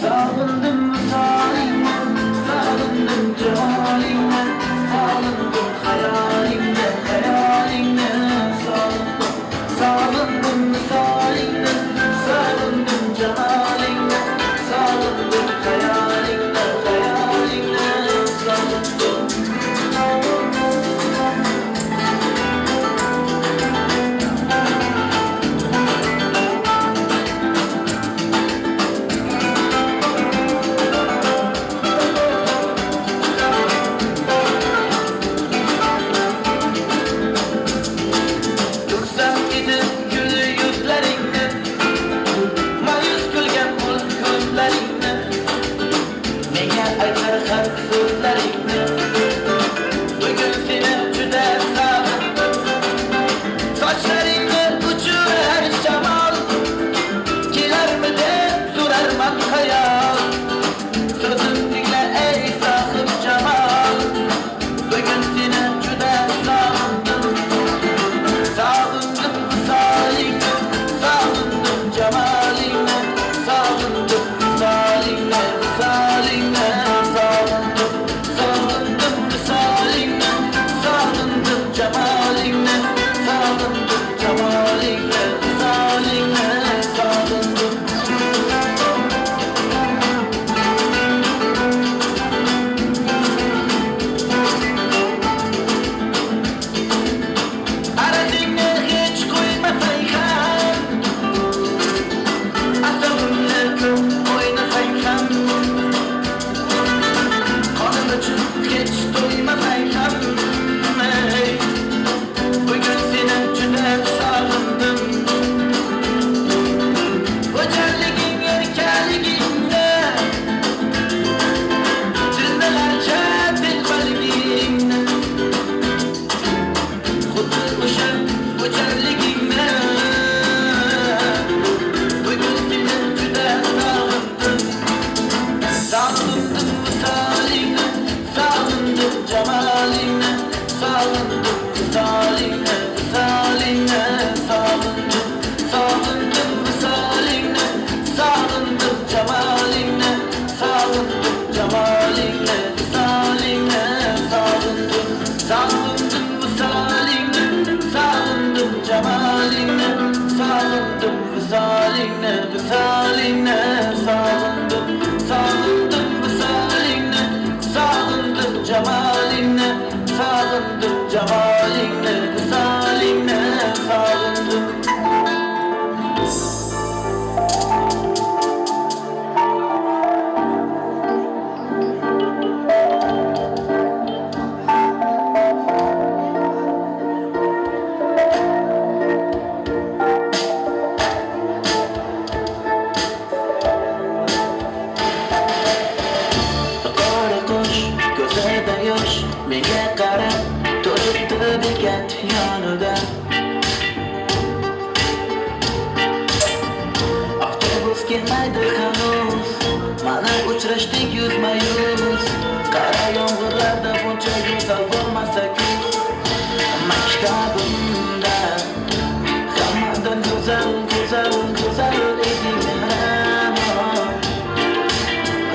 Sağındım. Hech to'ymasang ham ey, bugun seni juda sog'indim. Go'zalliging erkaligingni, jinnilarcha telbaligingni, xuddi o'sha go'zalligingni, bugun seni juda sog'indim. Sog'indim visolingni, sog'indim jamolingni, sog'indim visolingni, visolingni, sog'indim, sog'indim visolingni, sog'indim jamolingni, sog'indim jamolingni, visolingni, sog'indim, sog'indim visolingni, sog'indim jamolingni, sog'indim visolingni, visolingni, sog'indim, sog'indim visolingni, sog'indim jamolingni, sog'indim jamolingni, visolingni, sog'indim. Qora qush ko'zida yosh, menga qarab turibdi bekat yonida. Avtobus kelmaydi hanuz, mana uchrashdik yuzma-yuz. Qara yomg'irlarda buncha go'zal bo'lmasa kuz. Maktabimda hammadan go'zal, go'zal, go'zal eding Ra'no,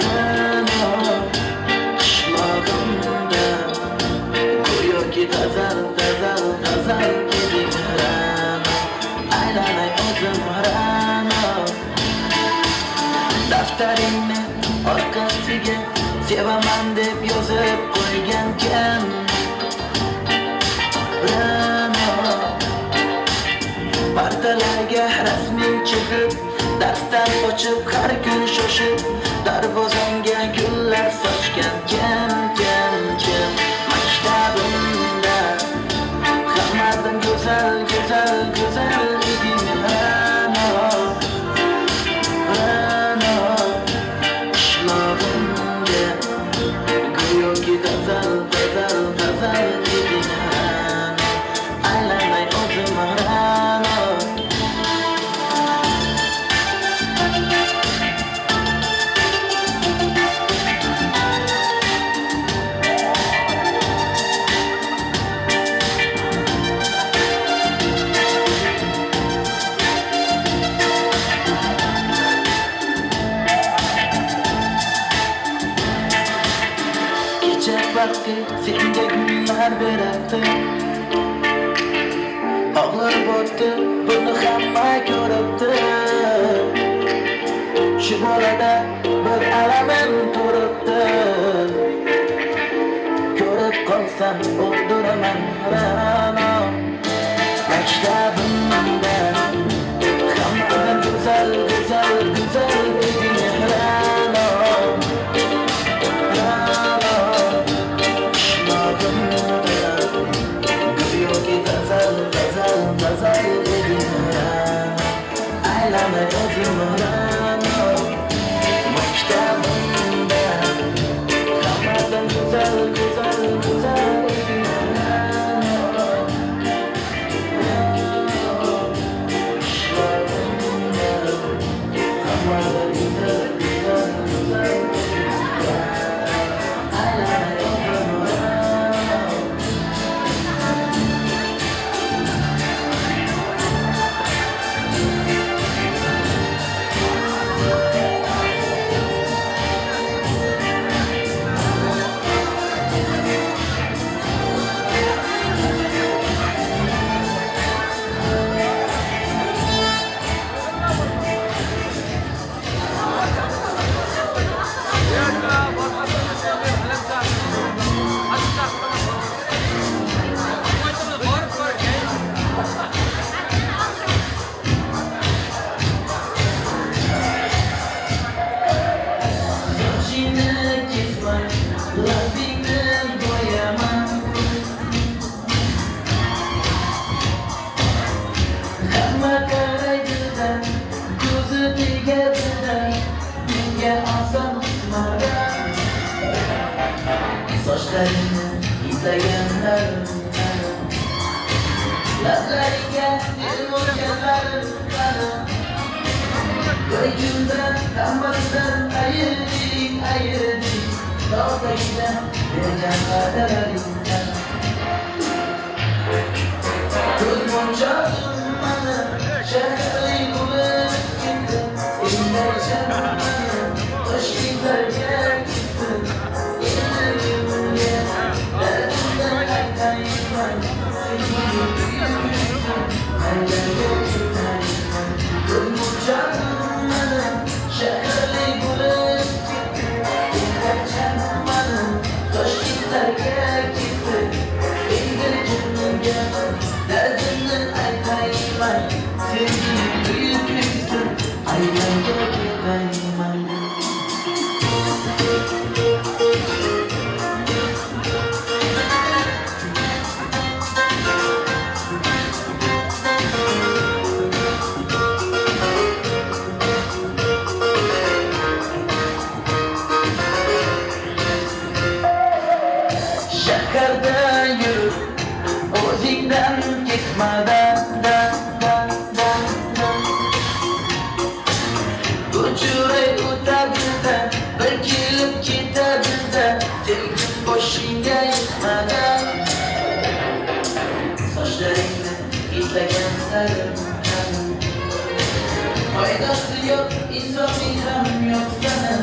Ra'no. Qishlog'imda go'yoki g'azal, g'azal, g'azal eding Ra'no. Aylanay o'zim Ra'no. Daftaringni orqasiga sevaman deb yozib qo'ygan kim? Ra'no. Partalarga rasming chizib, darsdan qochib har kun shoshib, darvozangga gullar sochgan kim, kim, kim? Maktabimda hammadan go'zal, go'zal, go'zal eding Ra'no, Ra'no. Qishlog'imga go'yoki g'azal, g'azal, g'azal eding Ra'no. Aylanay o'zim Ra'no. Kecha vaqti senga gullar berardi, og'ir botdi, buni hamma ko'ribdi. Shu bolada bir alamim turibdi, ko'rib qolsam o'ldiraman Ra'no. Maktabimda hammadan go'zal, go'zal, go'zal eding Ra'no, Ra'no. Qishlog'imda go'yoki g'azal, g'azal, g'azal eding Ra'no. Aylanay o'zim Ra'no. Maktabimda hammadan go'zal, go'zal, go'zal eding Ra'no, Ra'no. Qishlog'imda hammadan go'zal, go'zal, go'zal eding Ra'no. Aylanay o'zim Ra'no. Sochlaringni izlaganlarim qani, lablaringga termulganlarim qani. Bir kunda hammasidan ayirdik, ayirdik. Tog' tagida bergan va'dalaring qani. Ko'z monchog'im mani shaharli bo'lib ketdi. Ellarcha mani Toshkentlarga ketdi. Endi kimga dardimni aytayman, sevgim kuysin, qaylarga ketayman. Ko'z monchog'im mani shaharli bo'lib ketdi. Ellarcha mani Toshkentlarga ketdi. Endi kimga dardimni aytayman, sevgim kuysin, qaylarga ketayman. Shaharda yurib o'zingdan ketmadan da da da da. Ko'chalar o'tadida bir kelib ketadida, sevgim boshingga yiqmadan. Sochlaringni izlaganlarim qani, foydasi yo'q insofing ham yo'q sana.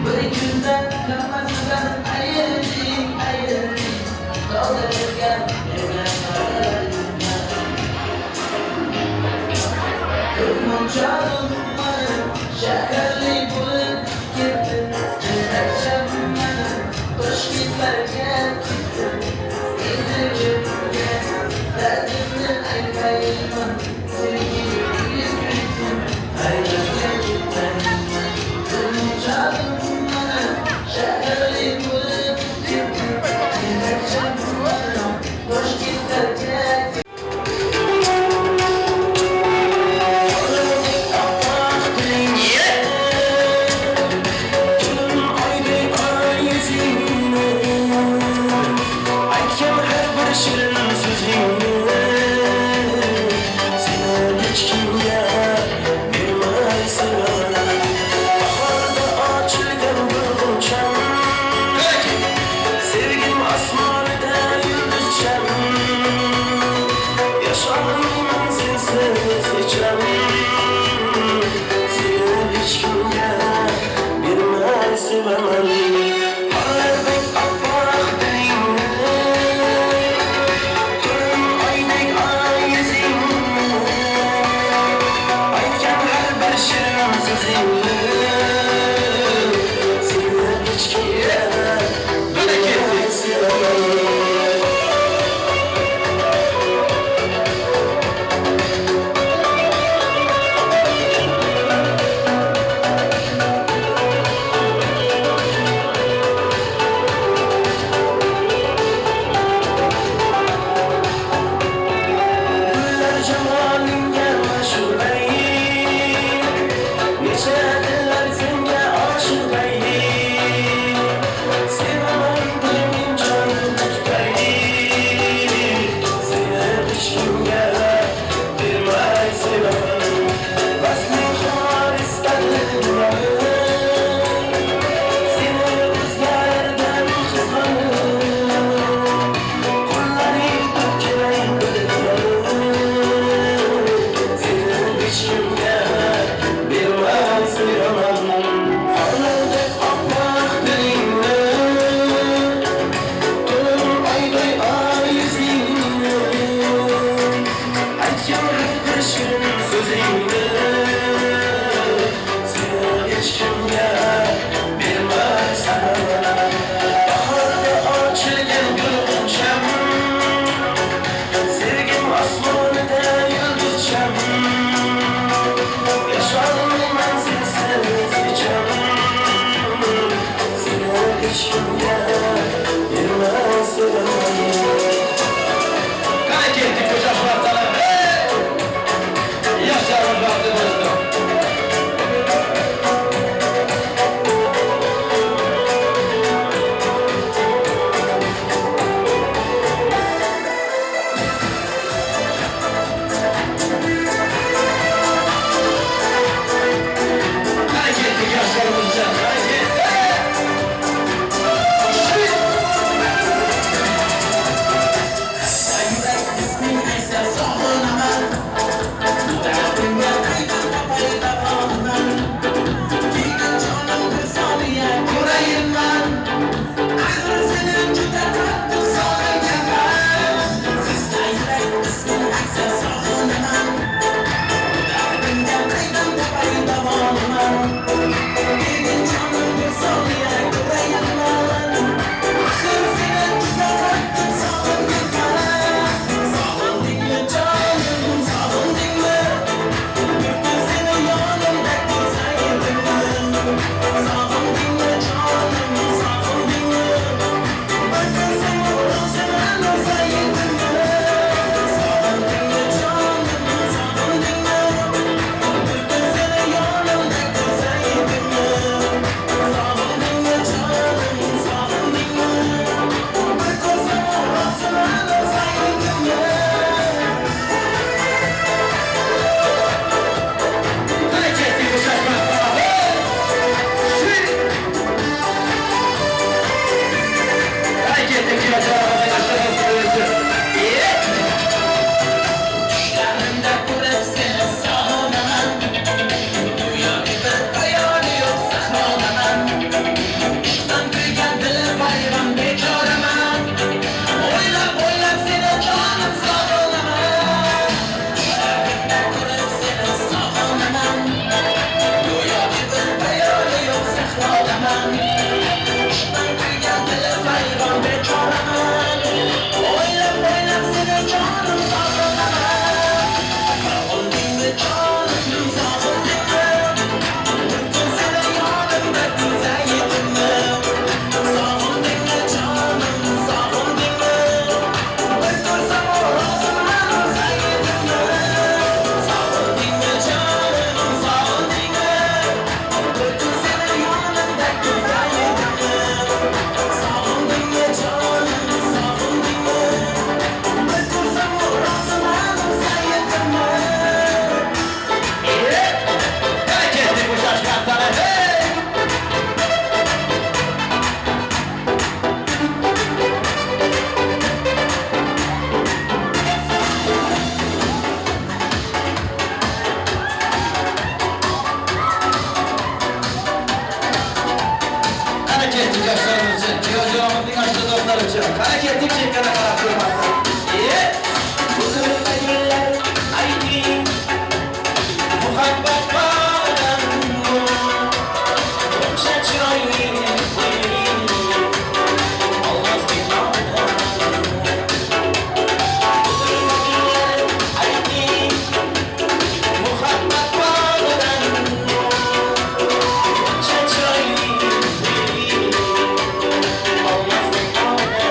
Bir kunda hammasidan ayirdik, ayirdik. Tog'da bergan bergan va'dalaring qani. Ko'z monchog'im mani shaharli bo'lib ketdi. Ellarcha mani Toshkentlarga ketdi. Endi kimga dardimni aytayman, sevgim kuysin, qaylarga ketayman. Ko'z monchog'im mani shaharli bo'lib ketdi. Ellarcha mani Toshkentlarga ketdi. Mana ketdik chekkada qarab ko'rmasdan. O'zimizda gullar ayting, muhabbat bog'idan buncha chiroyli olmosdek nomidan. O'zimizda gullar ayting, muhabbat bog'idan buncha chiroyli olmosdek nomidan.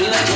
Yeah.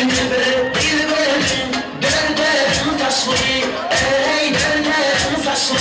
Şimdi bir dilberim, derderim taşlı, ey derderim taşlı.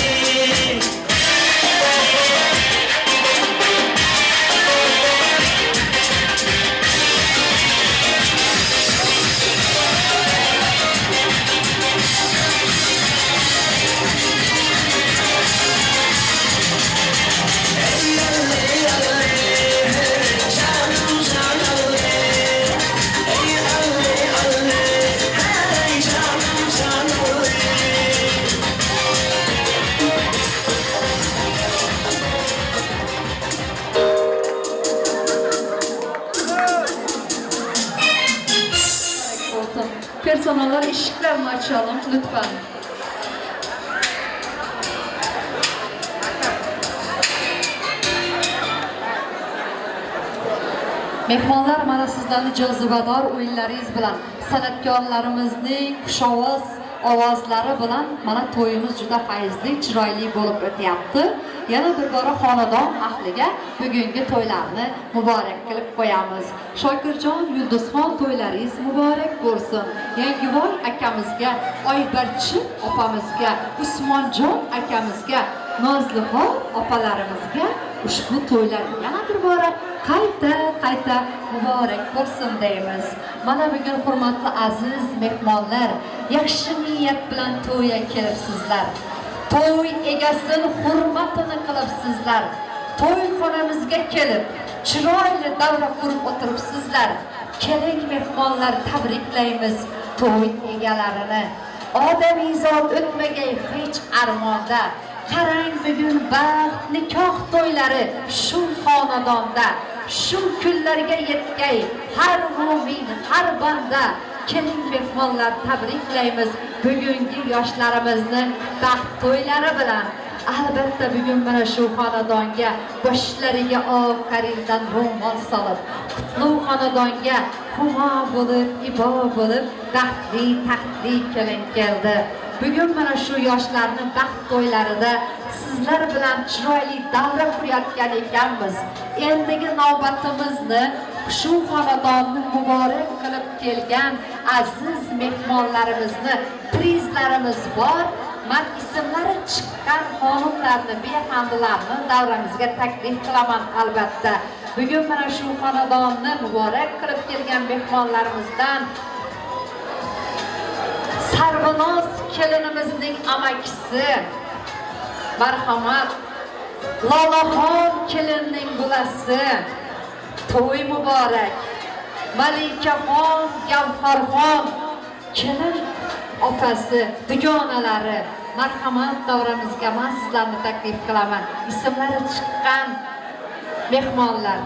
Personeller ışıklarını açalım lütfen. Mehmonlar, mana sizlarni jozibador o'yinlaringiz bilan, san'atkorlarimizning xushovoz ovozlari bilan mana to'yimiz juda fayzli, chiroyli bo'lib o'tyapti. Yana bir bora xonadon ahliga bugungi to'ylarni muborak qilib qo'yamiz. Shokirjon, Yulduzxon, to'ylaringiz muborak bo'lsin. Yangivoy akamizga, Oybarchin opamizga, Usmonjon akamizga, Nozlixon opalarimizga ushbu to'ylar yana bir bora qayta-qayta muborak bo'lsin deymiz. Mana bugun hurmatli aziz mehmonlar, yaxshi niyat bilan to'yga kelibsizlar. To'y egasini hurmatini qilibsizlar. To'yxonamizga kelib, chiroyli davra qurib o'tiribsizlar. Keling mehmonlar, tabriklaymiz to'y egalarini. Odamizod o'tmagay hech armonda. Qarang bugun baxt nikoh to'ylari shu xonadonda, shu kunlarga yetgay har mo'min, har banda. Keling mehmonlar, tabriklaymiz bugungi yoshlarimizni baxt to'ylari bilan. Albatta bugun mana shu xonadonga boshlariga oq qarildan ro'mol solib, qutlug' xonadonga humo bo'lib, ibo bo'lib, baxtli taxtli kelin keldi. Bugun mana shu yoshlarning baxt to'ylarida sizlar bilan chiroyli davra qurayotgan ekanmiz. Endigi navbatimizni shu xonadonni muborak qilib kelgan aziz mehmonlarimizni, prizlarimiz bor. Men ismlari chiqqan xonimlarni, bexandilarni davramizga taklif qilaman albatta. Bugun mana shu xonadonni muborak qilib kelgan mehmonlarimizdan Sarvinoz kelinimizning amakisi, marhamat, Lolaxon kelinning bulasi, to'y muborak. Malikaxon, Gavharxon kelin opasi, dugonalari, marhamat davramizga men sizlarni taklif qilaman. Ismlari chiqqan mehmonlar.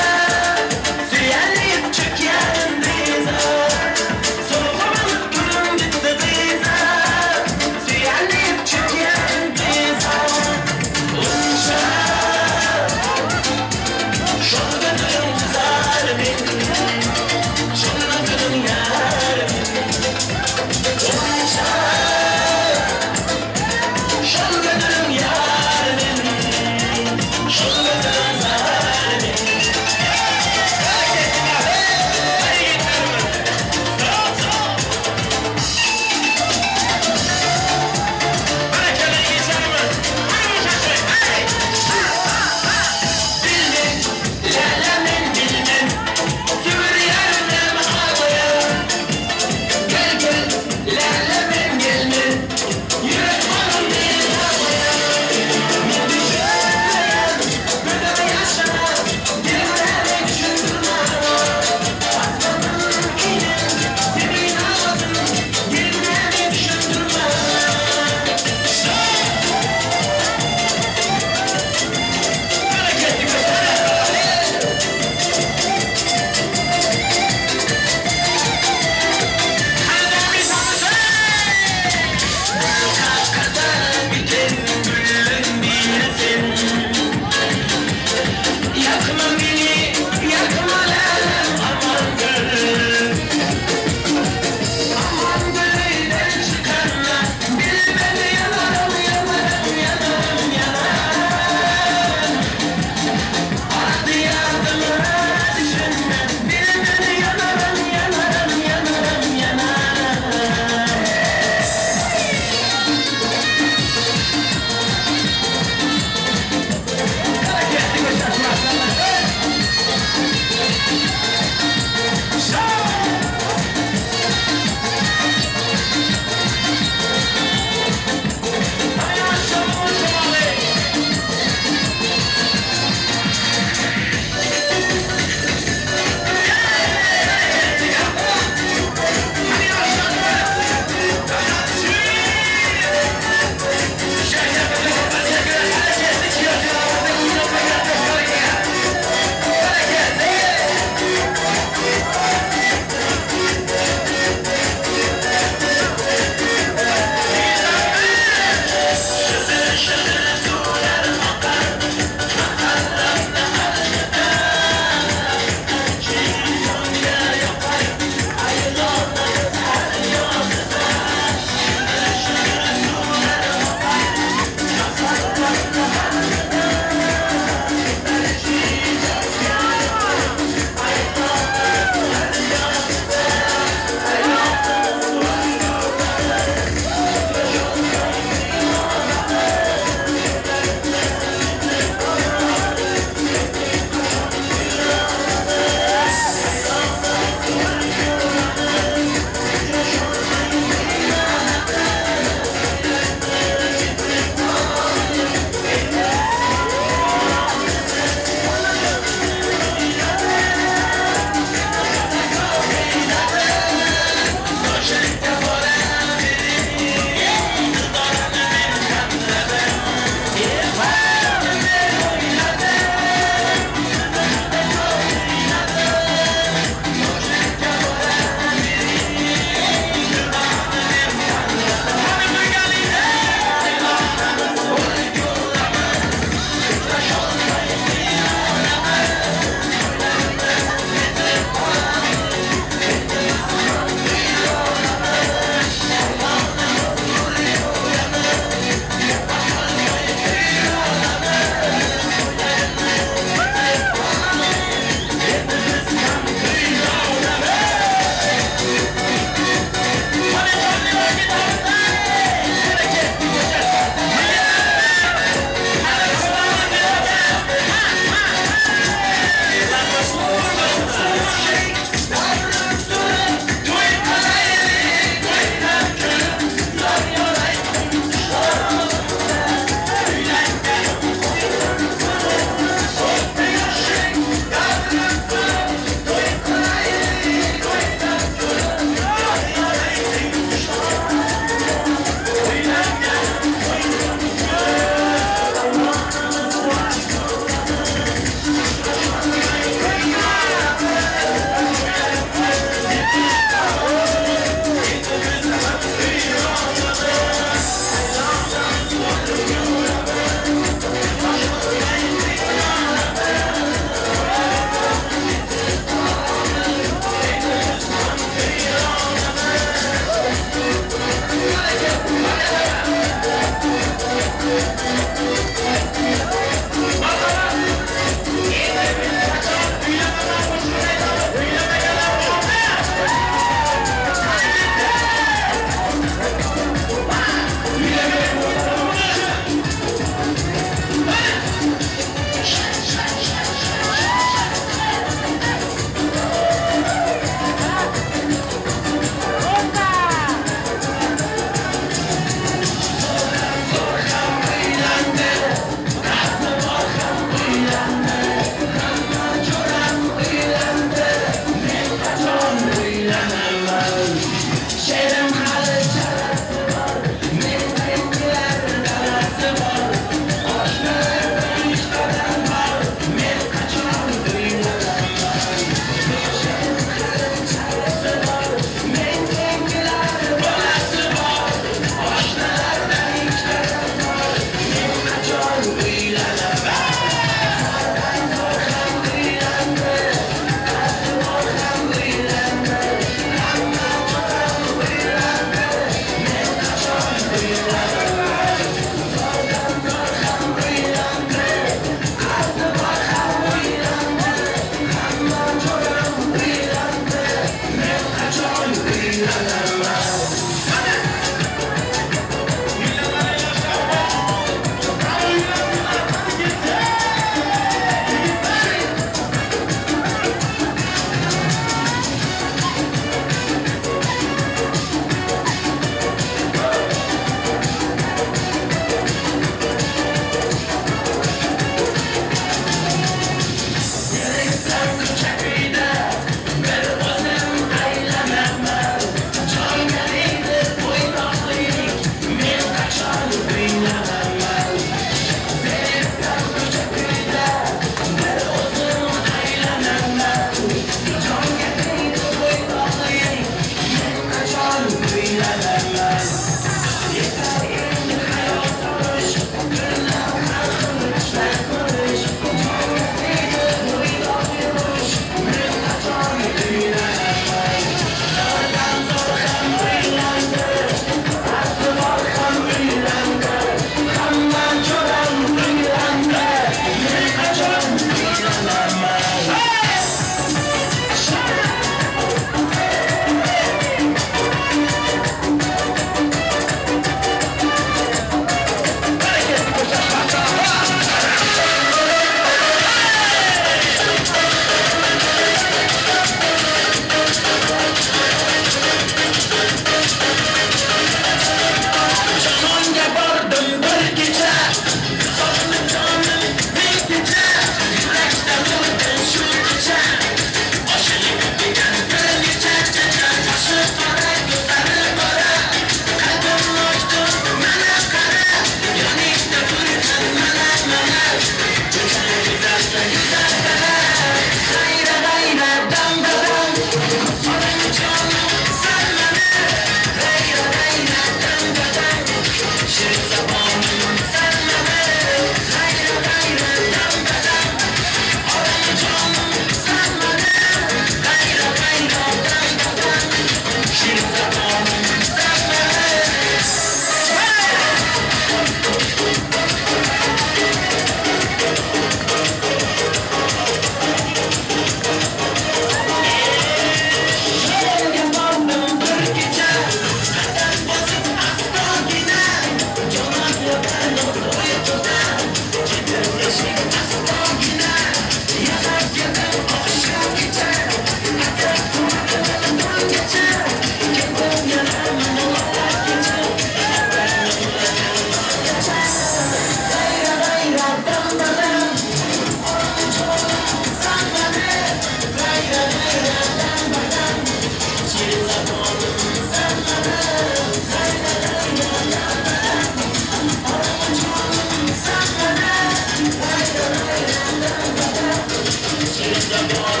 Yeah.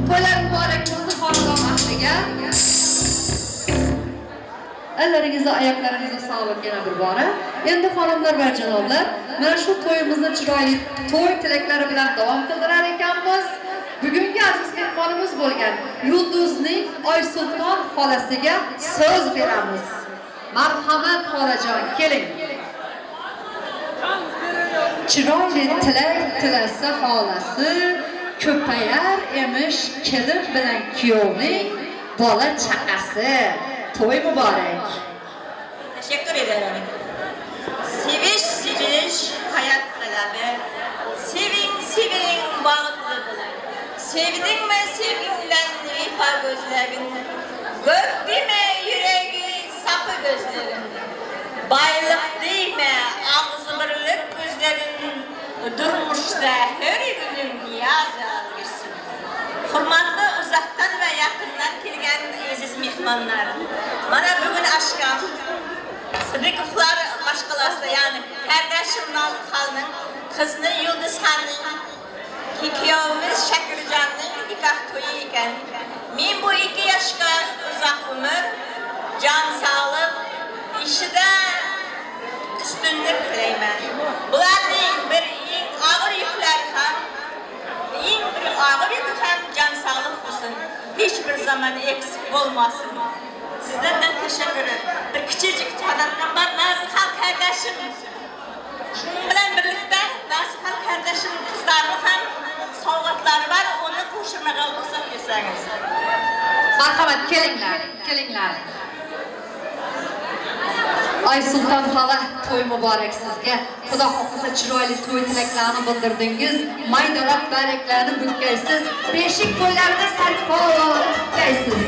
To'ylar muborak bo'lsin xonadon ahliga. Elleringizni, oyoqlaringizni sog'lik yana bir bora. Endi xonimlar va janoblar, mana shu to'yimizni chiroyli to'y tilaklari bilan davom qildirar ekanmiz. Bugungi aziz mehmonimiz bo'lgan Yulduzning Oysulton xolasiga so'z beramiz. Marhamat xolajon, keling. Chiroyli tilak tilasa xolasi, ko'payar emish kelin bilan kuyovning bola chaqasi. To'y muborak. Teşekkür ederim. Seviş seviş hayat talabı. Sevin sevin bağıtlı bulun. Sevdin mi sevginden vefa gözlerin. Gördü mü yüreği sapı gözlerin. Baylık değil mi ağzı birlik gözlerin. Durmuşta her günün niyaz algısı. Hurmatli uzaktan ve yakından kelgan aziz mehmonlar. Mana bugun aşkam Sıdıkovlar mashqalasida, ya'ni qardoshim Nozixonning qizini Yulduzxonning kuyovimiz Shakirjonning nikoh to'yi ekan. Men bu ikki yoshga uzoq umr, jon sog'lik, ishida ustunlik tilayman. Bularning bir eng og'ir yuklari ham, eng bir og'ir yuki ham jon sog'lik bo'lsin. Hech bir zaman eksik bo'lmasin. Sizlerden teşekkür ederim. Bir küçücük çadarkam var Nazixon kardeşim. Şunun bilan birlikte Nazixon kardeşim kızlarının ham sovg'atlari var. Onu qo'shirmaga ruxsat bersangiz. Marhamat, kelinglar, kelinglar. Aysulton xola, to'y muborak sizga. Xudo xohlasa chiroyli to'y tilaklarini bildirdingiz. Maydalab baraklarni butkaysiz. Beshik to'ylarida sarpo tutkaysiz.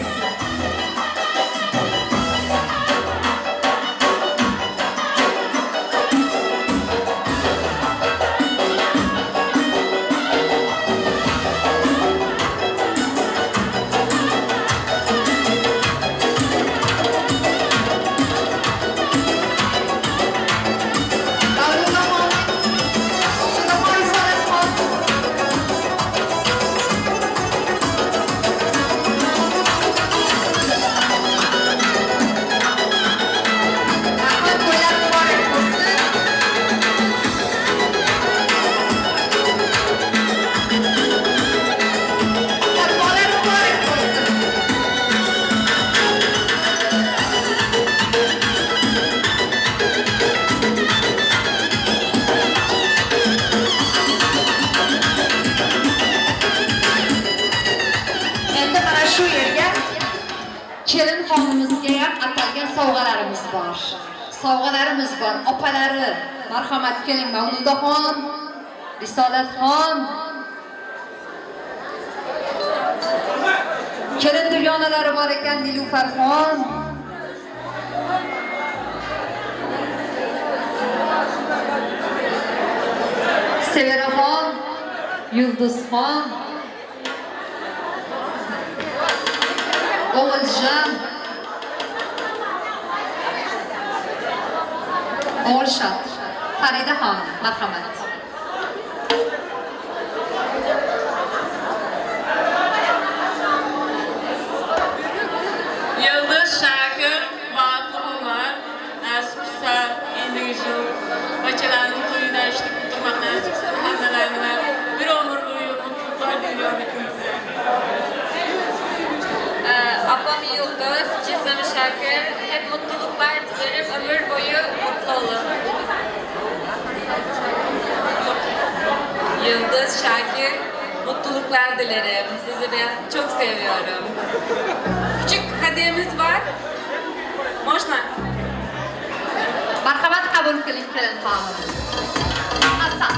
Kelin xonimizga ham atalgan sovg'alarimiz bor. Sovg'alarimiz bor. Opalari, marhamat keling Mavludaxon, Risolatxon. Kelin dugonalari bor ekan Nilufarxon. Sevaraxon, Yulduzxon. O'g'iljon, O'g'ilshod, Faridaxon, marhamat. Yıldız Şakir, Bahtlı Umar, nasip bo'lsa endigi yil bachalarning to'yida eshitib o'tirmoq nasib bo'lsa, hammalaringlar bir umr bo'yi mutluluklar diliyorum hepinize. Ablam Yıldız, Cizem Şakir, hep mutluluklar dilerim, ömür boyu mutlu olun. Yıldız Şakir, mutluluklar dilerim. Sizi ben çok seviyorum. Küçük hediyemiz var. Можно? Marhamat qabul qiling kelin xonim. Hasan.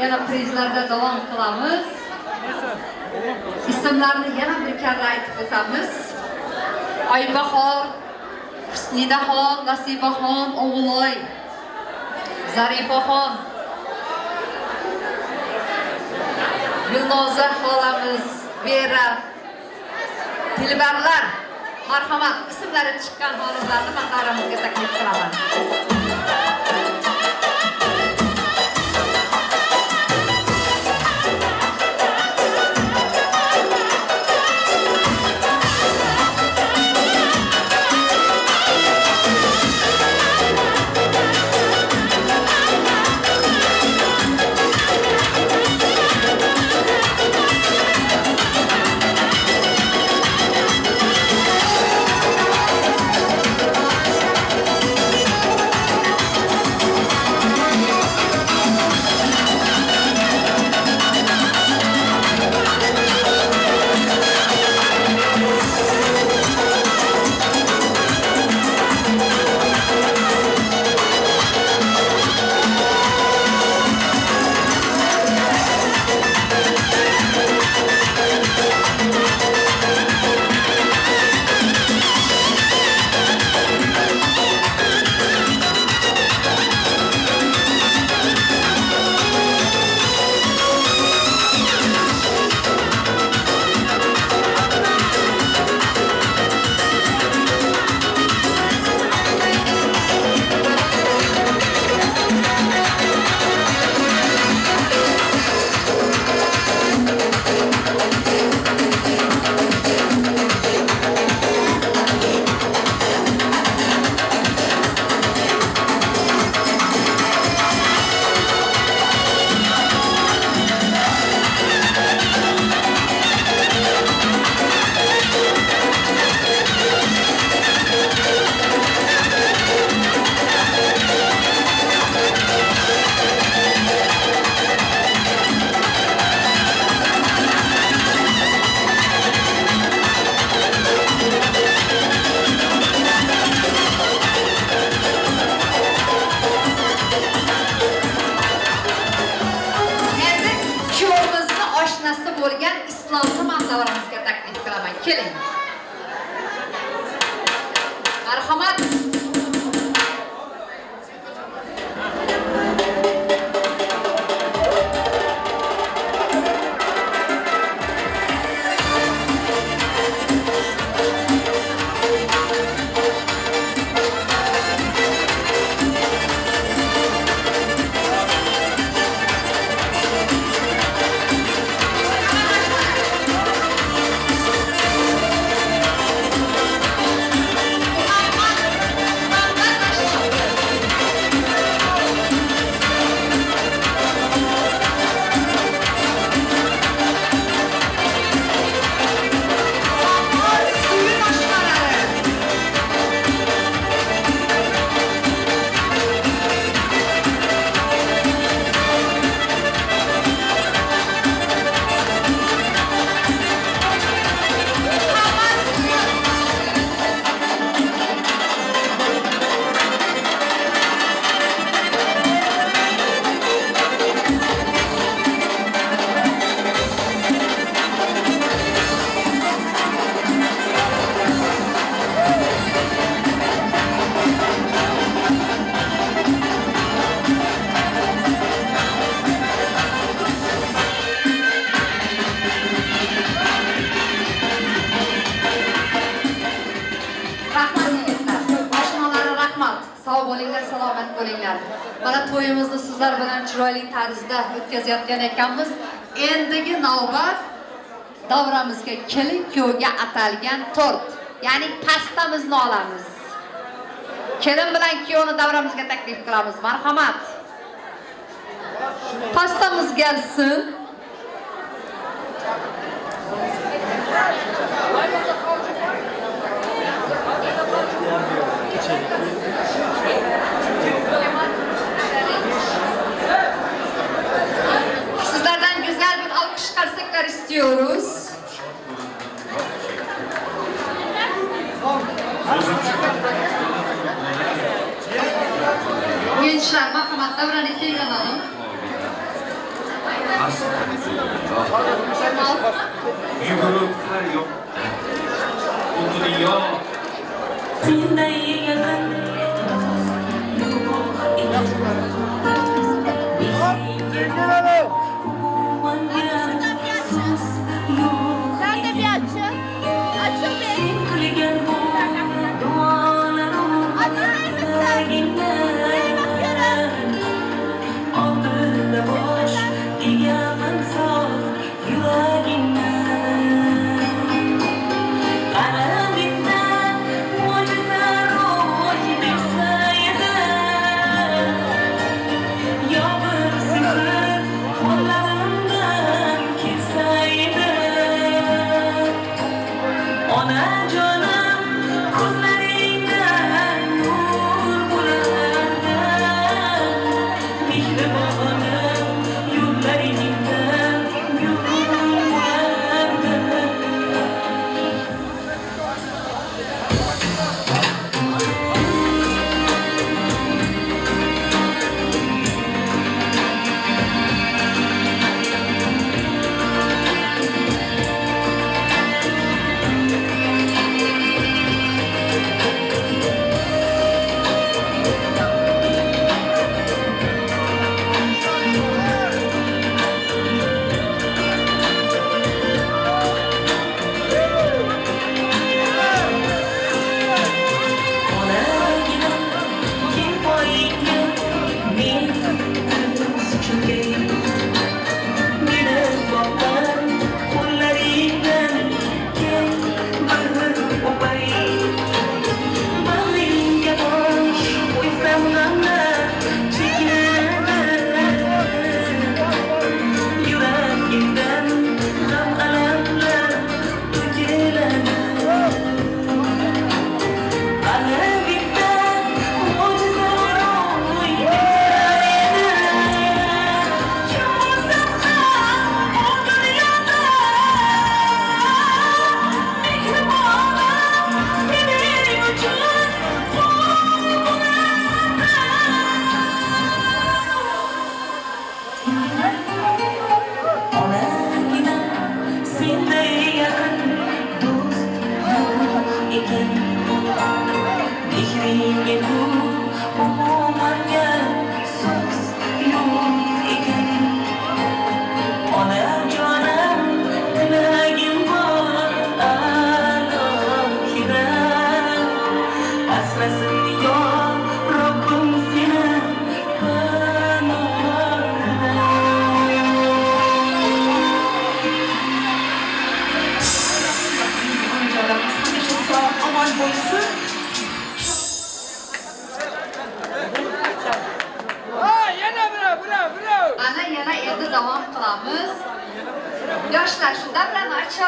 Yana prizlarda davom qilamiz. Ismlarni yana bir karra aytib o'tamiz. Oybahor, Husnidaxon, Nasibaxon, O'g'loy, Zarifaxon, Gulnoza xolamiz, Vera, Dilbarlar, marhamat, ismlari chiqqan xonimlarni men davramizga taklif qilaman. Keling. Marhamat. Mana to'yimizni sizlar bilan chiroyli tarzda o'tkazayotgan ekanmiz. Endigi navbat davramizga kelin kuyovga atalgan tort, ya'ni pastamizni olamiz. Kelin bilan kuyovni davramizga taklif qilamiz. Marhamat. Pastamiz gelsin. Sizlerden güzel bir alkış karsaklar istiyoruz. Gençler, marhamat, davrani keyin alalım.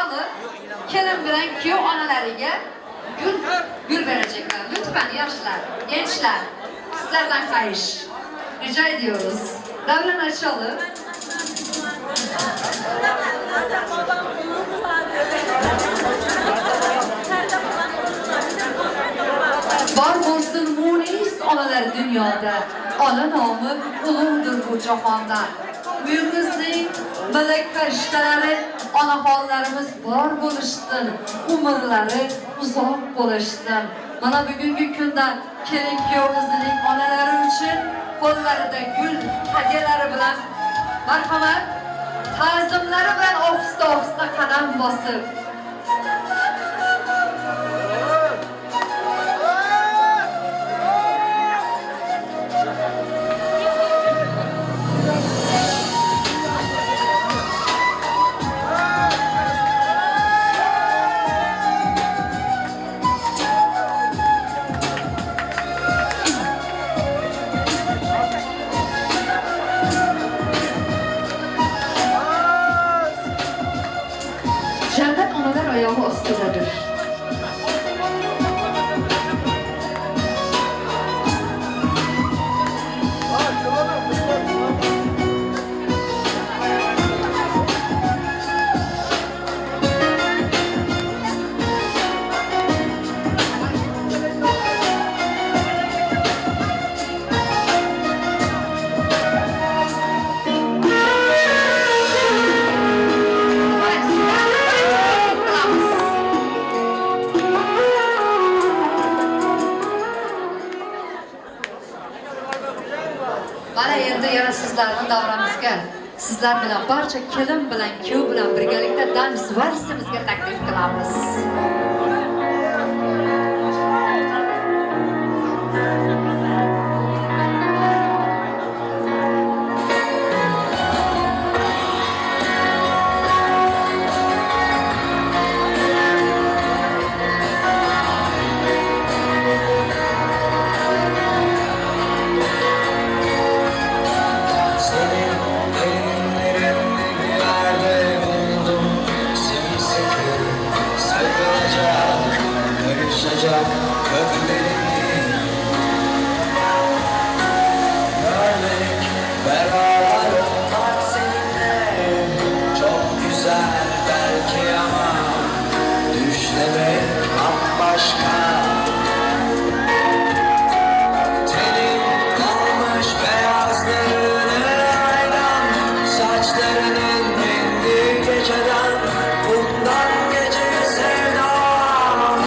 Açalı kelin bilan kuyov onalariga gul gul verecekler. Lütfen yaşlar, gençler, sizlerden xahiş. Rica ediyoruz. Davran Açalı. Var olsun munis onalar dünyada, ona nomi ulug'dir bu jahonda. Uyimizning malak farishtalari, onaxonlarimiz bor bo'lishsin, umrlari uzoq bo'lishsin. Mana bugungi kunda kelin kuyovimizning onalari uchun qo'llarida gul hadiyalari bilan marhamat, ta'zimlari bilan ohista ohista qadam bosib Cennet onalar ayağı ostidadir. Mana endi yana sizlarni davramizga, sizlar bilan barcha kelin bilan kuyov bilan birgalikda dans valsimizga taklif qilamiz. Senin derinlerinde bir yerde buldum sımsıkı sarılacak, karışacak köklerini. Görmek, beraber olmak seninle çok güzel belki ama düşlemek bambaşka. Tenin kalmış beyazlarını aydan, saçlarının rengi geceden, bundan geceye sevdam.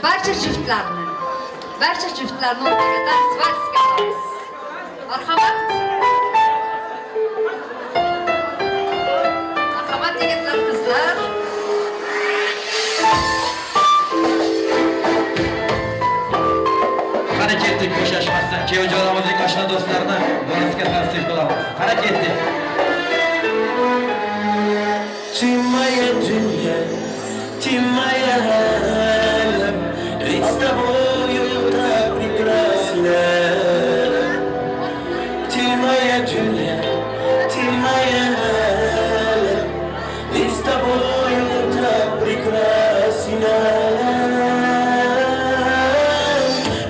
Barcha juftlarni o'rtaga valsga olamiz. Marhamat. Marhamat, yigitlar, qizlar. Qani ketdik bo'shashmasdan kuyovjo'ramizning oshna do'stlarini valsga tavsiya qilamiz. Qani ketdik. Ты моя dünya, ты моя alem, ведь с тобою так прекрасно. Ты моя dünya, ты моя alem, ведь с тобою так прекрасно.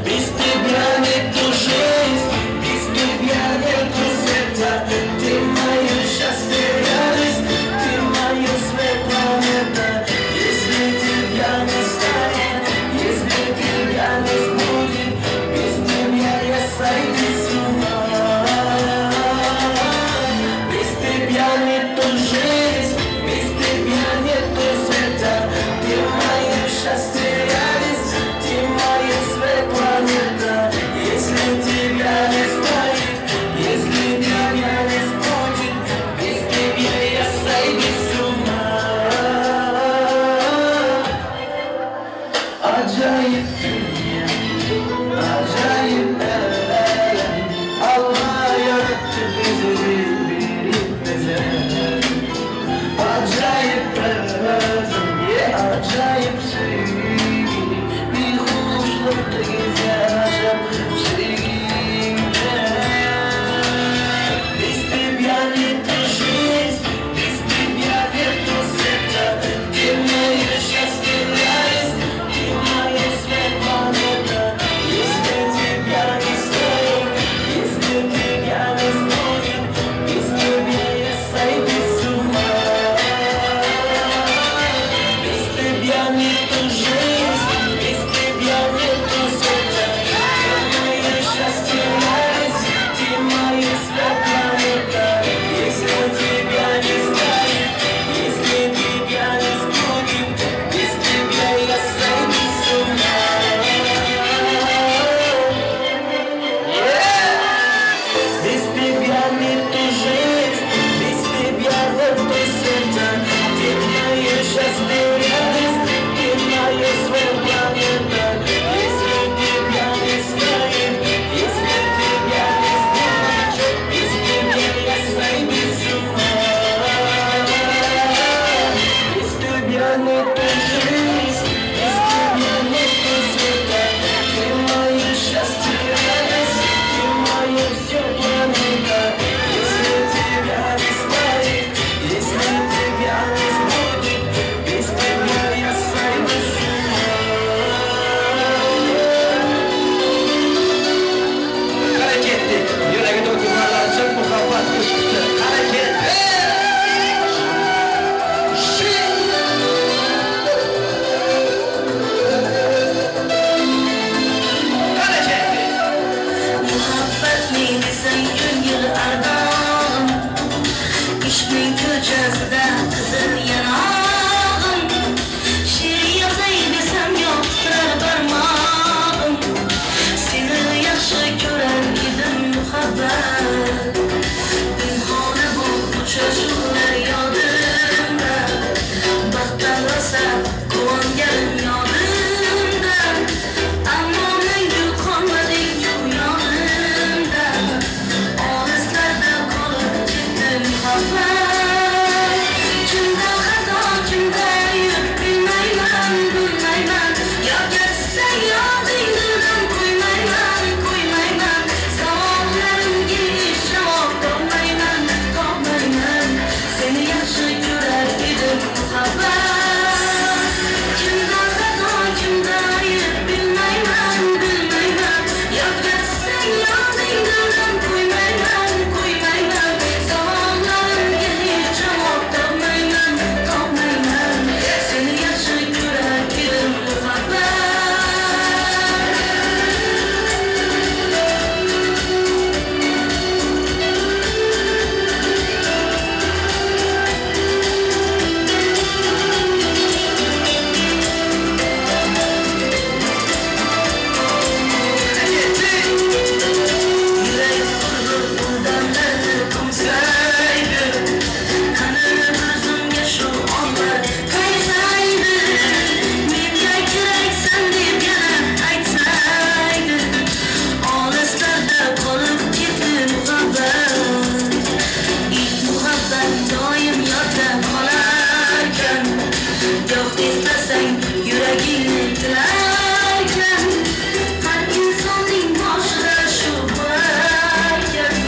Без тебя нету жизнь, без тебя нету света. Ты мое счастье, радость, ты мое светлое небо. Если тебя не станет, если тебя Ko'rsang yuragingni tilarkan. Har insonning boshida shu borkan.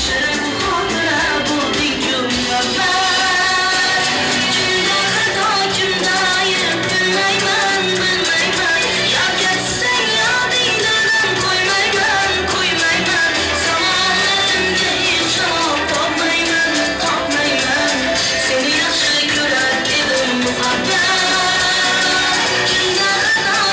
Shirin xotira bo'lding jumlalar. Kimda xato, kimda ayb bilmayman, bilmayman. Yo ketsang yodingdan qo'ymayman, qo'ymayman. Salomatimga ishonib topmayman, topmayman. Seni yaxshi ko'rar edim muhabbat. Kimda xato,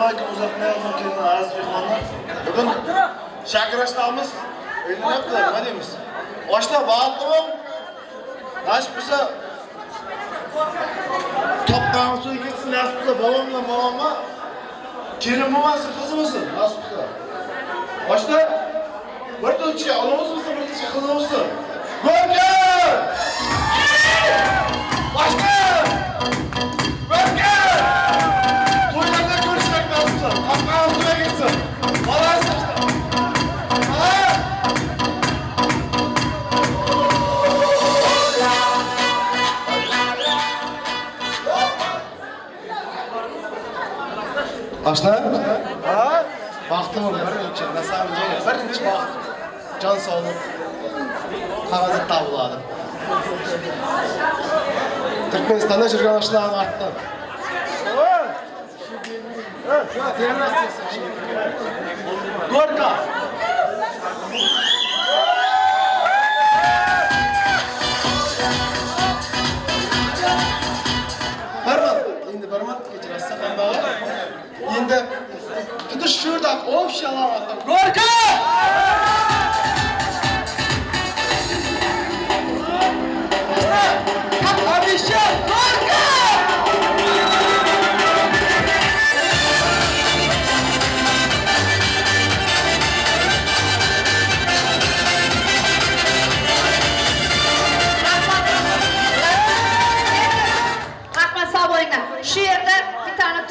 Assalomu alaykum uzatmaya kelgan aziz mehmonlar. Bugun Shakir oshnamiz uylanyaptilar, nima deymiz? Oshna baxtli bo'l. Nasib bo'lsa topgan suv ketsin, nasib bo'lsa bobom bilan momamga kelin bo'lmasin, qiz bo'lsin, nasib bo'lsa. Oshna bir to'chka olamiz bo'lsa, bir to'chka qiz bo'lsin. Go'rkam! Oshna! Go'rkam! To'ylarda ko'rishmak nasib bo'lsa, topgan suv ketsin. Bolasi Oshna? Ha? Baxtli bo'ling, birinchi, birinchi baxt. Jon sog'lik, xarajat topiladi. Turkmanistonda yurgan oshnalarning ortidan. Gorka! Barmat, endi barmat kechirasiz hamma. Endi tutush şurada общий alamazdım. Gorka! Как обещал, Горка! Rahmat, sağ bo'linglar. Shu yerda bir tane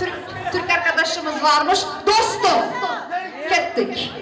Türk arkadaşımız varmış. Dostum. Kettik.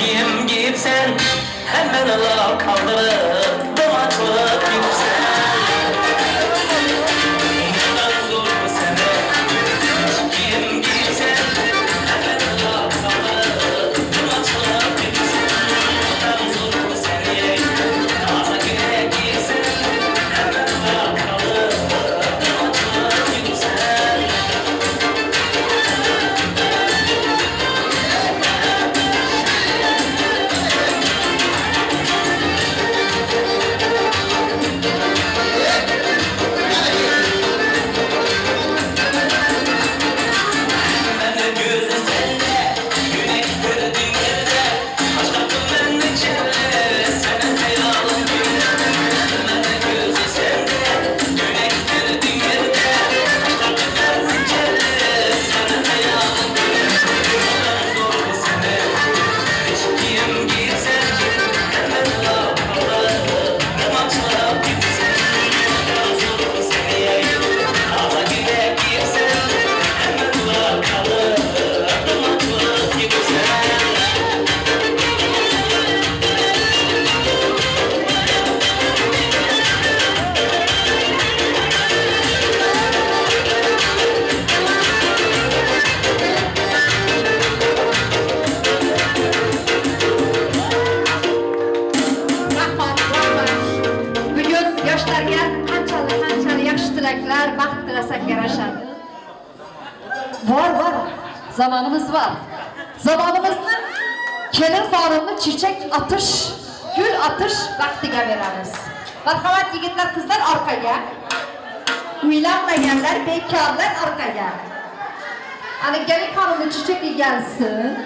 Giyim giyipsen, hemen ala kaldırıp domatlıp gitsen. Bundan zor bu sene. Giyim giyipsen, hemen ala kaldırıp domatlıp gitsen. Bundan zor bu sene. Taze güne giysen, hemen ala kaldırıp domatlıp gitsen. Rahmat, rahmat. Bugun yoshlarga qanchalik qanchalik yaxshi tilaklar, baxt tilasak yarashadi. Bor, bor. Zamonimiz bor. Zamonimizni kelin xonimni chechak otish, gul otish vaqtiga beramiz. Marhamat yigitlar, qizlar orqaga. Uylanmaganlar, bekorlar orqaga. Ana kelin xonimni chechak yegansin.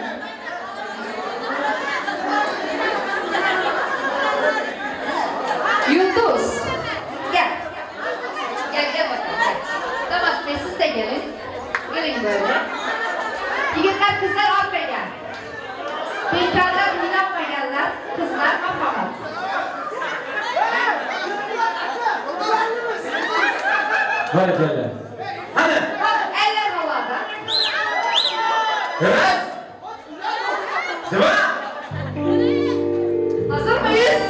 Yulduz. Gel. Gel gel bakalım. Gel. Damat Bey siz de gelin. Gelin böyle. Yigitler kızlar arkaya. Bekarlar, uylanmaganlar, kızlar marhamat. Barakalla. Hadi. Eller havada. Evet. Devam. Hazır mıyız?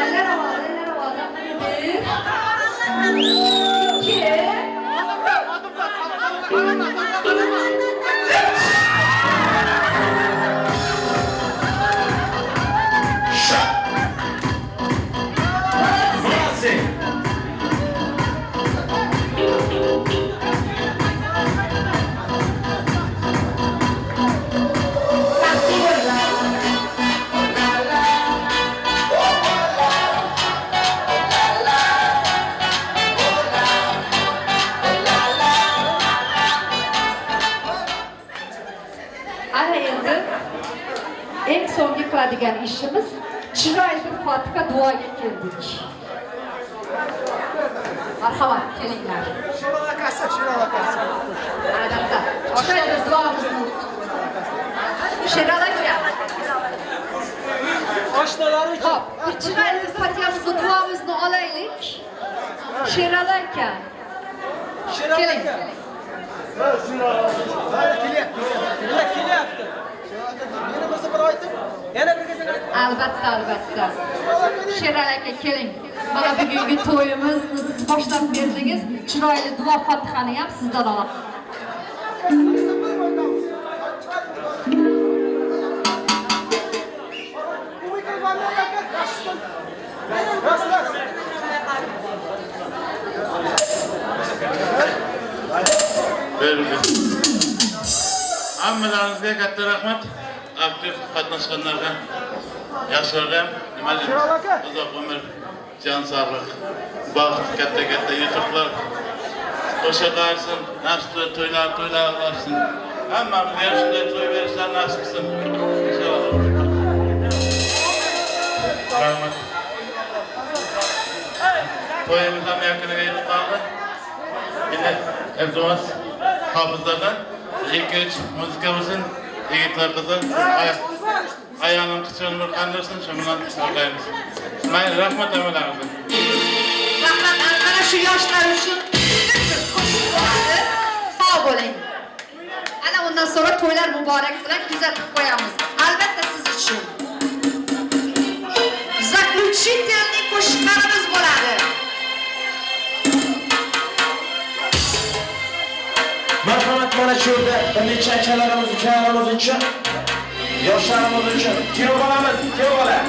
Eller havada, eller havada. Bir, iki, üç. Молодцы. Ana endi eng so'nggi qiladigan ishimiz chiroyli bir fotiha duoga keldik. Marhamat, kelinglar. Albatta. Chiroyli duomizni. Sherali aka. Hop, bir chiroyli fotihamizni, duomizni olaylik. Sherali aka. Keling. Albatta, albatta. Sherali aka keling. Mana bugungi to'yimizni siz boshlab berdingiz. Chiroyli duo fotihani ham sizdan olamiz. Verildi. Hammalaringizga katta rahmat. Aktiv qatnashganlarga, yoshlarga ham nima deymiz? Uzoq umr, jon sog'lik, baxt, katta-katta yutuqlar qo'sha qarsin, nasib to'ylar to'ylar olsin. Hammamizga ham shunday to'y berishlar nasib qilsin. Inshaalloh. Rahmat. To'yimiz ham yakuniga yetib qoldi. Endi iltimos hofizlardan 2-3 muzika bo'lsin, yigitlar qizlar ayağının kıçını bir qandırsın, shu bilan o'rlaymiz. Mayli, rahmat hammalaringizga. Rahmat, ana shu yoshlar uchun bir qo'shiq. Bundan sonra to'ylar muborak bilan kuzatib qo'yamiz. Albatta siz uchun. Заключительный qo'shiqlarimiz bo'ladi. Marhamat, mana shu yerda bir necha akalarimiz, ukalarimiz uchun, yoshlarimiz uchun, kuyov bolamiz, kuyov bola.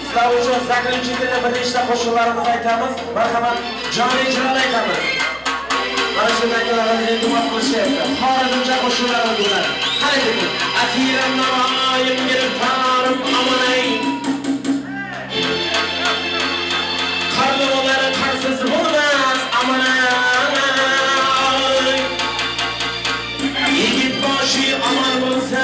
Sizlar uchun заключительный bir nechta qo'shiqlarimizni aytamiz. Marhamat, jonli ijroda aytamiz. Mana shu akalarimiz iltimos qilishyapti. Xorazmcha qo'shiqlarimiz bilan. Qani ketdik. Asirim navoyim giriftorim amonay. Qarli bo'lar, qarsiz bo'lmas amonay. Yigit boshi omon bo'lsa.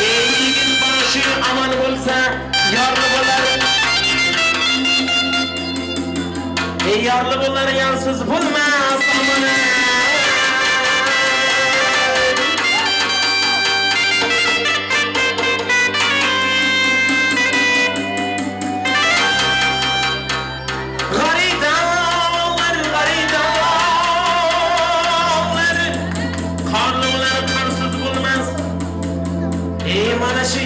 Yigit boshi omon bo'lsa, yorli bo'lar. Yorli bo'lar, yorsiz bo'lmas amonay. G'aridorlar, g'aridorlar, qorli bo'lar, qorsiz bo'lmas. Mana shu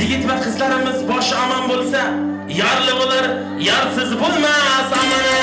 yigit va qizlarimiz boshi omon bo'lsa, yorli bo'lar, yorsiz bo'lmas amonay.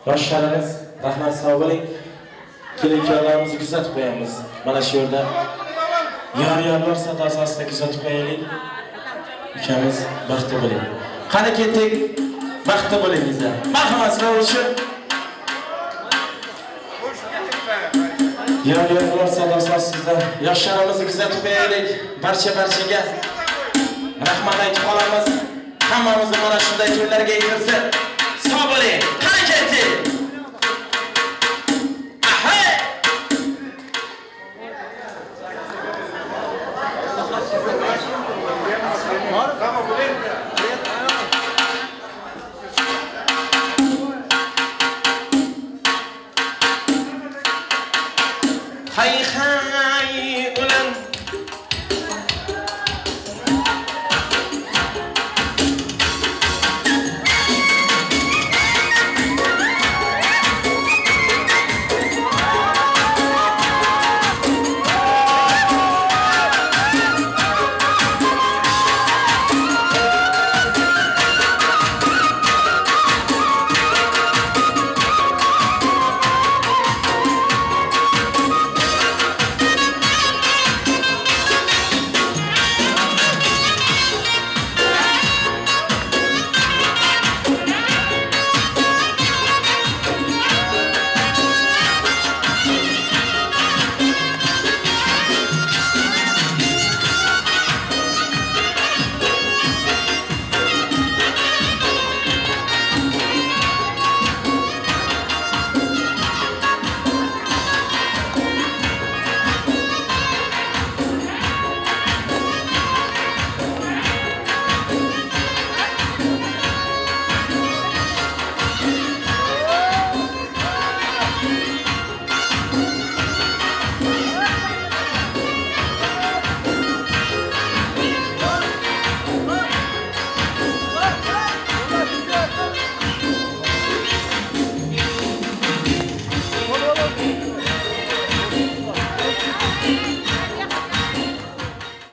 Yoshlarimiz, rahmat, sog' bo'ling. Kelin-kuyovlarimizni kuzatib qo'yamiz. Mana shu yerda yor-yorlar sadosi ostida kuzatib qo'yaylik. Ukamiz baxtli bo'ling. Qani ketdik, baxtli bo'lingizlar. Marhamat, sizlar uchun. Yor-yorlar sadosi ostida yoshlarimizni kuzatib qo'yaylik. Barcha-barchaga rahmat aytib qolamiz. Hammamizni mana shunday to'ylarga yetkazsin. Sog' bo'ling.